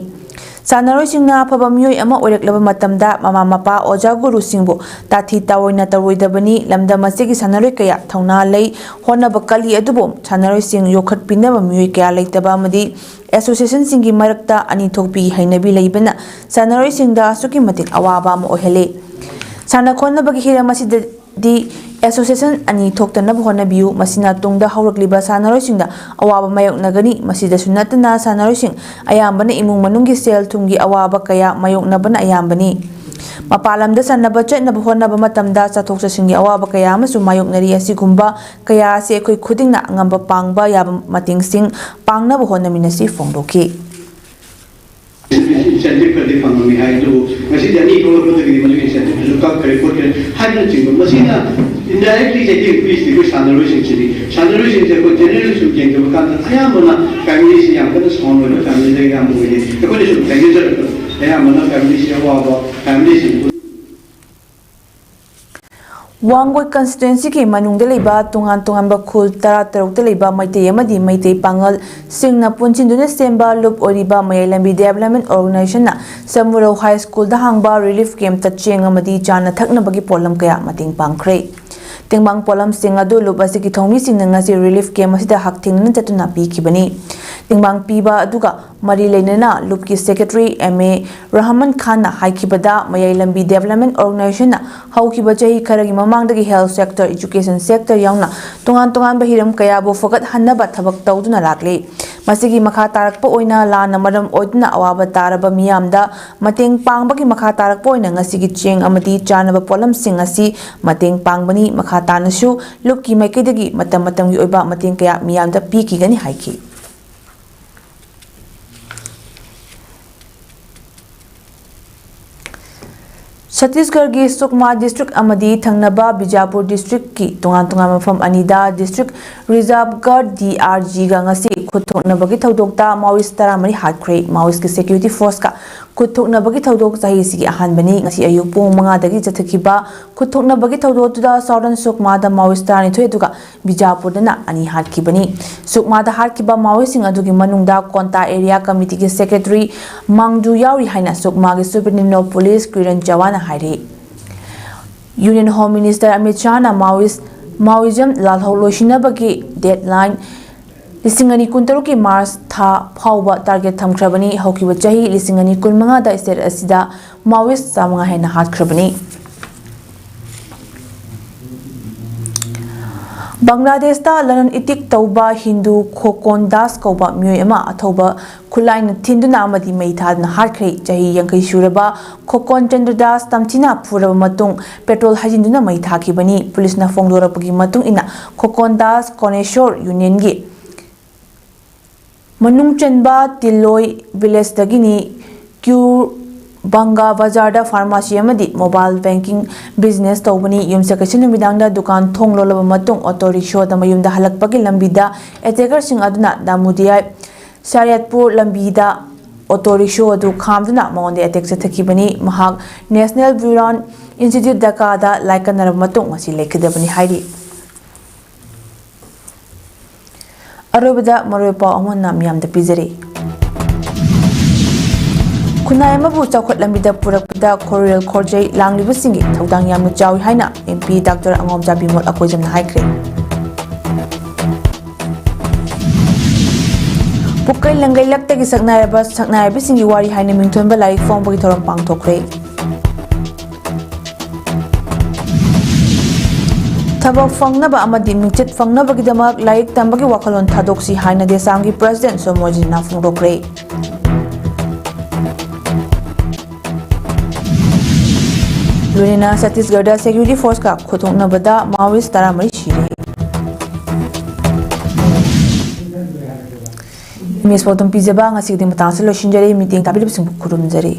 ꯁꯥꯟꯅꯔꯣꯏꯁꯤꯡꯅ ꯑꯐꯕ ꯃꯤꯑꯣꯏ ꯑꯃ ꯑꯣꯏꯔꯛꯂꯕ ꯃꯇꯝꯗ ꯃꯃꯥ ꯃꯄꯥ, ꯑꯣꯖꯥ ꯒꯨꯔꯨꯁꯤꯡꯕꯨ ꯇꯥꯊꯤ ꯇꯥꯑꯣꯏꯅ ꯇꯧꯔꯣꯏꯗꯕꯅꯤ꯫ ꯂꯝꯗꯝ ꯑꯁꯤꯒꯤ ꯁꯥꯟꯅꯔꯣꯏ ꯀꯌꯥ ꯊꯧꯅꯥ ꯂꯩ, ꯍꯣꯠꯅꯕ ꯀꯜꯂꯤ, ꯑꯗꯨꯕꯨ ꯁꯥꯟꯅꯔꯣꯏꯁꯤꯡ ꯌꯣꯛꯈꯠꯄꯤꯅꯕ ꯃꯤꯑꯣꯏ ꯀꯌꯥ ꯂꯩꯇꯕ ꯑꯃꯗꯤ ꯑꯦꯁꯣꯁꯤꯌꯦꯁꯟꯁꯤꯡꯒꯤ ꯃꯔꯛꯇ ꯑꯅꯤ ꯊꯣꯛꯄꯤ ꯍꯩꯅꯕꯤ ꯂꯩꯕꯅ ꯁꯥꯟꯅꯔꯣꯏꯁꯤꯡꯗ ꯑꯁꯨꯛꯀꯤ ꯃꯇꯤꯛ ꯑꯋꯥꯕ ꯑꯃ ꯑꯣꯏꯍꯜꯂꯤ꯫ ꯁꯥꯟꯅ ꯈꯣꯠꯅꯕꯒꯤ ꯍꯤꯔꯝ ꯑꯁꯤꯗꯗꯤ ꯑꯦꯁꯣꯁꯤꯌꯦꯁꯟ ꯑꯅꯤ ꯊꯣꯛꯇꯅꯕ ꯍꯣꯠꯅꯕꯤꯌꯨ꯫ ꯃꯁꯤꯅ ꯇꯨꯡꯗ ꯍꯧꯔꯛꯂꯤꯕ ꯁꯥꯟꯅꯔꯣꯏꯁꯤꯡꯗ ꯑꯋꯥꯕ ꯃꯥꯌꯣꯛꯅꯒꯅꯤ꯫ ꯃꯁꯤꯗꯁꯨ ꯅꯠꯇꯅ ꯁꯥꯟꯅꯔꯣꯏꯁꯤꯡ ꯑꯌꯥꯝꯕꯅ ꯏꯃꯨꯡ ꯃꯅꯨꯡꯒꯤ ꯁꯦꯜ ꯊꯨꯝꯒꯤ ꯑꯋꯥꯕ ꯀꯌꯥ ꯃꯥꯌꯣꯛꯅꯕꯅ ꯑꯌꯥꯝꯕꯅꯤ꯫ ꯃꯄꯥꯟ ꯂꯝꯗ ꯁꯥꯟꯅꯕ ꯆꯠꯅꯕ ꯍꯣꯠꯅꯕ ꯃꯇꯝꯗ ꯆꯠꯊꯣꯛ ꯆꯠꯁꯤꯟꯒꯤ ꯑꯋꯥꯕ ꯀꯌꯥ ꯑꯃꯁꯨ ꯃꯥꯌꯣꯛꯅꯔꯤ꯫ ꯑꯁꯤꯒꯨꯝꯕ ꯀꯌꯥ ꯑꯁꯤ ꯑꯩꯈꯣꯏ ꯈꯨꯗꯤꯡꯅ ꯑꯉꯝꯕ ꯄꯥꯡꯕ ꯌꯥꯕ ꯃꯇꯦꯡꯁꯤꯡ ꯄꯥꯡꯅꯕ ꯍꯣꯠꯅꯃꯤꯟꯅꯁꯤ ꯐꯣꯡꯗꯣꯛꯈꯤ꯫ ꯏꯟꯁꯦꯟꯇꯤꯚ ꯈꯔꯗꯤ ꯐꯪꯉꯝꯃꯤ ꯍꯥꯏ, ꯑꯗꯨꯕꯨ ꯉꯁꯤꯗꯤ ꯑꯅꯤ ꯊꯣꯛꯂꯛꯄꯗꯒꯤꯗꯤ ꯃꯗꯨꯒꯤ ꯏꯟꯁꯦꯟꯇꯤꯚꯇꯨꯁꯨ ꯀꯛꯈ꯭ꯔꯦ ꯈꯣꯠꯈ꯭ꯔꯦ ꯍꯥꯏꯕꯅꯆꯤꯡꯕ꯫ ꯃꯁꯤꯅ ꯏꯟꯗꯥꯏꯔꯦꯛꯂꯤ ꯆꯩꯊꯦꯡ ꯄꯤꯔꯤꯁꯤꯗꯤ ꯑꯩꯈꯣꯏ ꯁꯥꯟꯅꯔꯣꯏꯁꯤꯡꯁꯤꯅꯤ꯫ ꯁꯥꯟꯅꯔꯣꯏꯁꯤꯡꯁꯦ ꯑꯩꯈꯣꯏ ꯖꯦꯅꯔꯦꯜ ꯁꯨꯝ ꯌꯦꯡꯖꯕ ꯀꯥꯟꯗ ꯑꯌꯥꯝꯕꯅ ꯐꯦꯃꯤꯂꯤꯁꯤ ꯌꯥꯝ ꯀꯟꯅ ꯁꯥꯎꯟ ꯑꯣꯏꯕ ꯐꯦꯃꯤꯂꯤꯗꯒꯤ ꯑꯌꯥꯝꯕ ꯑꯣꯏꯌꯦ꯫ ꯑꯩꯈꯣꯏꯅ ꯁꯨꯝ ꯊꯦꯡꯅꯖꯔꯛꯄꯗ ꯑꯌꯥꯝꯕꯅ ꯐꯦꯃꯤꯂꯤꯁꯤ ꯑꯋꯥꯕ ꯐꯦꯃꯤꯂꯤꯁꯤꯡ ꯋꯥꯡꯒꯣꯏ ꯀꯟꯁꯇꯤꯇ꯭ꯋꯦꯟꯁꯤꯒꯤ ꯃꯅꯨꯡꯗ ꯂꯩꯕ ꯇꯣꯉꯥꯟ ꯇꯣꯉꯥꯟꯕ ꯈꯨꯜ ꯇꯔꯥ ꯇꯔꯨꯛꯇ ꯂꯩꯕ ꯃꯩꯇꯩ ꯑꯃꯗꯤ ꯃꯩꯇꯩ ꯄꯥꯉꯜ ꯁꯤꯡꯅ ꯄꯨꯟꯁꯤꯟꯗꯨꯅ ꯁꯦꯝꯕ ꯂꯨꯞ ꯑꯣꯏꯔꯤꯕ ꯃꯌꯥꯏ ꯂꯝꯕꯤ ꯗꯦꯕꯂꯞꯃꯦꯟ ꯑꯣꯔꯒꯅꯥꯏꯖꯦꯁꯟꯅ ꯁꯃꯨꯔꯧ ꯍꯥꯏ ꯁ꯭ꯀꯨꯜꯗ ꯍꯥꯡꯕ ꯔꯤꯂꯤꯐ ꯀꯦꯝꯞꯇ ꯆꯦꯡ ꯑꯃꯗꯤ ꯆꯥꯅ ꯊꯛꯅꯕꯒꯤ ꯄꯣꯠꯂꯝ ꯀꯌꯥ ꯃꯇꯦꯡ ꯄꯥꯡꯈ꯭ꯔꯦ꯫ ꯇꯦꯡꯕꯥꯡ ꯄꯣꯠꯂꯝꯁꯤꯡ ꯑꯗꯨ ꯂꯨꯞ ꯑꯁꯤꯒꯤ ꯊꯧꯃꯤꯁꯤꯡꯅ ꯉꯁꯤ ꯔꯤꯂꯤꯐ ꯀꯦꯝꯞ ꯑꯁꯤꯗ ꯍꯛꯊꯦꯡꯅꯅ ꯆꯠꯇꯨꯅ ꯄꯤꯈꯤꯕꯅꯤ꯫ ꯇꯦꯡꯕꯥꯡ ꯄꯤꯕ ꯑꯗꯨꯒ ꯃꯔꯤ ꯂꯩꯅꯅ ꯂꯨꯞꯀꯤ ꯁꯦꯀ꯭ꯔꯦꯇꯔꯤ ꯑꯦꯝ ꯑꯦ ꯔꯍꯃꯟ ꯈꯥꯟꯅ ꯍꯥꯏꯈꯤꯕꯗ, ꯃꯌꯥꯏ ꯂꯝꯕꯤ ꯗꯦꯕꯂꯞꯃꯦꯟ ꯑꯣꯔꯒꯅꯥꯏꯖꯦꯁꯟꯅ ꯍꯧꯈꯤꯕ ꯆꯍꯤ ꯈꯔꯒꯤ ꯃꯃꯥꯡꯗꯒꯤ ꯍꯦꯜꯊ ꯁꯦꯛꯇꯔ, ꯏꯖꯨꯀꯦꯁꯟ ꯁꯦꯛꯇꯔ ꯌꯥꯎꯅ ꯇꯣꯉꯥꯟ ꯇꯣꯉꯥꯟꯕ ꯍꯤꯔꯝ ꯀꯌꯥꯕꯨ ꯐꯒꯠꯍꯟꯅꯕ ꯊꯕꯛ ꯇꯧꯗꯨꯅ ꯂꯥꯛꯂꯤ꯫ ꯃꯁꯤꯒꯤ ꯃꯈꯥ ꯇꯥꯔꯛꯄ ꯑꯣꯏꯅ ꯂꯥꯟꯅ ꯃꯔꯝ ꯑꯣꯏꯗꯨꯅ ꯑꯋꯥꯕ ꯇꯥꯔꯕ ꯃꯤꯌꯥꯝꯗ ꯃꯇꯦꯡ ꯄꯥꯡꯕꯒꯤ ꯃꯈꯥ ꯇꯥꯔꯛꯄ ꯑꯣꯏꯅ ꯉꯁꯤꯒꯤ ꯆꯦꯡ ꯑꯃꯗꯤ ꯆꯥꯅꯕ ꯄꯣꯠꯂꯝꯁꯤꯡ ꯑꯁꯤ ꯃꯇꯦꯡ ꯄꯥꯡꯕꯅꯤ꯫ ꯃꯈꯥ ꯇꯥꯅꯁꯨ ꯂꯨꯞꯀꯤ ꯃꯥꯏꯀꯩꯗꯒꯤ ꯃꯇꯝ ꯃꯇꯝꯒꯤ ꯑꯣꯏꯕ ꯃꯇꯦꯡ ꯀꯌꯥ ꯃꯤꯌꯥꯝꯗ ꯄꯤꯈꯤꯒꯅꯤ ꯍꯥꯏꯈꯤ꯫ ꯆꯇꯤꯁꯒꯔꯒꯤ ꯁꯨꯛꯃꯥ ꯗꯤꯁꯇ꯭ꯔꯤꯛ ꯑꯃꯗꯤ ꯊꯪꯅꯕ ꯕꯤꯖꯥꯄꯨꯔ ꯗꯤꯁꯇ꯭ꯔꯤꯛꯀꯤ ꯇꯣꯉꯥꯟ ꯇꯣꯉꯥꯟꯕ ꯃꯐꯝ ꯑꯅꯤꯗ ꯗꯤꯁꯇ꯭ꯔꯤꯛ ꯔꯤꯖꯥꯔꯚ ꯒꯥꯔꯗ, ꯗꯤ ꯑꯥꯔ ꯖꯤꯒ ꯉꯁꯤ ꯈꯨꯠ ꯊꯣꯛꯅꯕꯒꯤ ꯊꯧꯗꯣꯛꯇ ꯃꯥꯑꯣꯏꯁ ꯇꯔꯥꯃꯔꯤ ꯍꯥꯠꯈ꯭ꯔꯦ꯫ ꯃꯥꯑꯣꯏꯁꯀꯤ ꯁꯦꯀ꯭ꯌꯨꯔꯤꯇꯤ ꯐꯣꯔꯁꯀ ꯈꯨꯠ ꯊꯣꯛꯅꯕꯒꯤ ꯊꯧꯗꯣꯛ ꯆꯍꯤꯁꯤꯒꯤ ꯑꯍꯥꯟꯕꯅꯤ꯫ ꯉꯁꯤ ꯑꯌꯨꯛ ꯄꯨꯡ ꯃꯉꯥꯗꯒꯤ ꯆꯠꯊꯈꯤꯕ ꯈꯨꯠ ꯊꯣꯛꯅꯕꯒꯤ ꯊꯧꯗꯣꯛꯇꯨꯗ ꯁꯥꯎꯗꯔꯟ ꯁꯨꯛꯃꯥꯗ ꯃꯥꯑꯣꯏꯁ ꯇꯔꯥꯅꯤꯊꯣꯏ ꯑꯗꯨꯒ ꯕꯤꯖꯥꯄꯨꯔꯗꯅ ꯑꯅꯤ ꯍꯥꯠꯈꯤꯕꯅꯤ꯫ ꯁꯨꯛꯃꯥꯗ ꯍꯥꯠꯈꯤꯕ ꯃꯥꯑꯣꯏꯁꯤꯡ ꯑꯗꯨꯒꯤ ꯃꯅꯨꯡꯗ ꯀꯣꯟꯇꯥ ꯑꯦꯔꯤꯌꯥ ꯀꯃꯤꯇꯤꯒꯤ ꯁꯦꯀ꯭ꯔꯦꯇꯔꯤ ꯃꯥꯡꯖꯨ ꯌꯥꯎꯔꯤ ꯍꯥꯏꯅ ꯁꯨꯛꯃꯥꯒꯤ ꯁꯨꯄꯔꯤꯟꯇꯦꯟꯗꯦꯟꯠ ꯑꯣꯐ ꯄꯨꯂꯤꯁ ꯀꯤꯔꯟ ꯆꯋꯥꯟꯅ ꯍꯥꯏꯔꯤ꯫ ꯌꯨꯅꯤꯌꯟ ꯍꯣꯝ ꯃꯤꯅꯤꯁꯇꯔ ꯑꯃꯤꯠ ꯁꯥꯍꯅ ꯃꯥꯑꯣꯏꯁ, ꯃꯥꯑꯣꯏꯖꯝ ꯂꯥꯜꯍꯧ ꯂꯣꯏꯁꯤꯟꯅꯕꯒꯤ ꯗꯦꯗꯂꯥꯏꯟ ꯂꯤꯁꯤꯡ ꯑꯅꯤ ꯀꯨꯟꯇꯔꯨꯛꯀꯤ ꯃꯥꯔꯆ ꯊꯥ ꯐꯥꯎꯕ ꯇꯥꯔꯒꯦꯠ ꯊꯝꯈ꯭ꯔꯕꯅꯤ꯫ ꯍꯧꯈꯤꯕ ꯆꯍꯤ ꯂꯤꯁꯤꯡ ꯑꯅꯤ ꯀꯨꯟꯃꯉꯥꯗ ꯁ꯭ꯇꯦꯠ ꯑꯁꯤꯗ ꯃꯥꯑꯣꯏꯁ ꯆꯥꯃꯉꯥ ꯍꯦꯟꯅ ꯍꯥꯠꯈ꯭ꯔꯕꯅꯤ꯫ ꯕꯪꯒ꯭ꯂꯥꯗꯦꯁꯇ ꯂꯂꯣꯟ ꯏꯇꯤꯛ ꯇꯧꯕ ꯍꯤꯟꯗꯨ ꯈꯣꯀꯣꯟ ꯗꯥꯁ ꯀꯧꯕ ꯃꯤꯑꯣꯏ ꯑꯃ ꯑꯊꯧꯕ ꯈꯨꯠꯂꯥꯏꯅ ꯊꯤꯟꯗꯨꯅ ꯑꯃꯗꯤ ꯃꯩ ꯊꯥꯗꯨꯅ ꯍꯥꯠꯈ꯭ꯔꯦ꯫ ꯆꯍꯤ ꯌꯥꯡꯈꯩ ꯁꯨꯔꯕ ꯈꯣꯀꯣꯟ ꯆꯟꯗ꯭ꯔ ꯗꯥꯁ ꯇꯝꯊꯤꯅ ꯐꯨꯔꯕ ꯃꯇꯨꯡ ꯄꯦꯇ꯭ꯔꯣꯜ ꯍꯩꯖꯤꯟꯗꯨꯅ ꯃꯩ ꯊꯥꯈꯤꯕꯅꯤ꯫ ꯄꯨꯂꯤꯁꯅ ꯐꯣꯡꯗꯣꯔꯛꯄꯒꯤ ꯃꯇꯨꯡ ꯏꯟꯅ ꯈꯣꯀꯣꯟ ꯗꯥꯁ ꯀꯣꯅꯦꯁꯣꯔ ꯌꯨꯅꯤꯌꯟꯒꯤ ꯃꯅꯨꯡ ꯆꯟꯕ ꯇꯤꯂꯣꯏ ꯚꯤꯂꯦꯖꯇꯒꯤꯅꯤ꯫ ꯀ꯭ꯌꯨ ꯕꯪꯒꯥ ꯕꯖꯥꯔꯗ ꯐꯥꯔꯃꯥꯁꯤ ꯑꯃꯗꯤ ꯃꯣꯕꯥꯏꯜ ꯕꯦꯡꯀꯤꯡ ꯕꯤꯖꯤꯅꯦꯁ ꯇꯧꯕꯅꯤ꯫ ꯌꯨꯝꯁꯀꯩꯁ ꯅꯨꯃꯤꯗꯥꯡꯗ ꯗꯨꯀꯥꯟ ꯊꯣꯡ ꯂꯣꯜꯂꯕ ꯃꯇꯨꯡ ꯑꯣꯇꯣ ꯔꯤꯛꯁꯣꯗ ꯃꯌꯨꯝꯗ ꯍꯜꯂꯛꯄꯒꯤ ꯂꯝꯕꯤꯗ ꯑꯦꯇꯦꯀꯔꯁꯤꯡ ꯑꯗꯨꯅ ꯗꯥꯃꯨꯗꯤꯌꯥꯏ ꯁꯥꯔꯤꯌꯥꯠꯄꯨꯔ ꯂꯝꯕꯤꯗ ꯑꯣꯇꯣ ꯔꯤꯛꯁꯣ ꯑꯗꯨ ꯈꯥꯝꯗꯨꯅ ꯃꯉꯣꯟꯗ ꯑꯦꯇꯦꯛ ꯆꯠꯊꯈꯤꯕꯅꯤ꯫ ꯃꯍꯥꯛ ꯅꯦꯁꯅꯦꯜ ꯕ꯭ꯌꯨꯔꯣꯟ ꯏꯟꯁꯇꯤꯇ꯭ꯌꯨꯠ ꯗꯀꯥꯗ ꯂꯥꯏꯀꯠꯅꯔꯕ ꯃꯇꯨꯡ ꯉꯁꯤ ꯂꯩꯈꯤꯗꯕꯅꯤ ꯍꯥꯏꯔꯤ꯫ ꯑꯔꯣꯏꯕꯗ ꯃꯔꯨꯑꯣꯏꯕ ꯄꯥꯎ ꯑꯃꯨꯛ ꯍꯟꯅ ꯃꯤꯌꯥꯝꯗ ꯄꯤꯖꯔꯤ꯫ ꯈꯨꯟꯅꯥꯏ ꯑꯃꯕꯨ ꯆꯥꯎꯈꯠ ꯂꯝꯕꯤꯗ ꯄꯨꯔꯛꯄꯗ ꯈꯣꯔꯦꯜ ꯈꯣꯔꯖꯩ ꯂꯥꯡꯂꯤꯕꯁꯤꯡꯒꯤ ꯊꯧꯗꯥꯡ ꯌꯥꯝꯅ ꯆꯥꯎꯏ ꯍꯥꯏꯅ ꯑꯦꯝ ꯄꯤ ꯗꯥꯛꯇꯔ ꯑꯉꯥꯎꯖꯥ ꯕꯤꯃꯣꯜ ꯑꯀꯣꯏꯖꯝꯅ ꯍꯥꯏꯈ꯭ꯔꯦ꯫ ꯄꯨꯀꯩ ꯂꯪꯒꯩ ꯂꯛꯇꯒꯤ ꯁꯛꯅꯥꯏꯔꯕ ꯁꯛꯅꯥꯏꯔꯕꯁꯤꯡꯒꯤ ꯋꯥꯔꯤ ꯍꯥꯏꯅ ꯃꯤꯡꯊꯣꯟꯕ ꯂꯥꯏꯔꯤꯛ ꯐꯣꯡꯕꯒꯤ ꯊꯧꯔꯝ ꯄꯥꯡꯊꯣꯛꯈ꯭ꯔꯦ꯫ ꯊꯕꯛ ꯐꯪꯅꯕ ꯑꯃꯗꯤ ꯃꯤꯡꯆꯠ ꯐꯪꯅꯕꯒꯤꯗꯃꯛ ꯂꯥꯏꯔꯤꯛ ꯇꯝꯕꯒꯤ ꯋꯥꯈꯜꯂꯣꯟ ꯊꯥꯗꯣꯛꯁꯤ ꯍꯥꯏꯅ ꯗꯦꯁꯥꯝꯒꯤ ꯄ꯭ꯔꯁꯤꯗꯦꯟꯠ ꯁꯣꯃꯣꯖꯤꯠꯅ ꯐꯣꯡꯗꯣꯛꯈ꯭ꯔꯦ꯫ ꯂꯣꯏꯅꯅ ꯁꯠꯇꯤꯁꯒꯔꯗ ꯁꯦꯀ꯭ꯌꯨꯔꯤꯇꯤ ꯐꯣꯔꯁꯀ ꯈꯨꯠꯊꯣꯛꯅꯕꯗ ꯃꯥꯑꯣꯏꯁ ꯇꯔꯥꯃꯔꯤ ꯁꯤꯔꯦ꯫ ꯏꯃꯦꯖ ꯄꯥꯎꯗꯝ ꯄꯤꯖꯕ ꯉꯁꯤꯒꯤꯗꯤ ꯃꯇꯥꯡꯁꯤ ꯂꯣꯏꯁꯤꯟꯖꯔꯦ꯫ ꯃꯤꯠꯌꯦꯡ ꯇꯥꯕꯤꯔꯤꯕꯁꯤꯡꯕꯨ ꯈꯨꯔꯨꯝꯖꯔꯤ꯫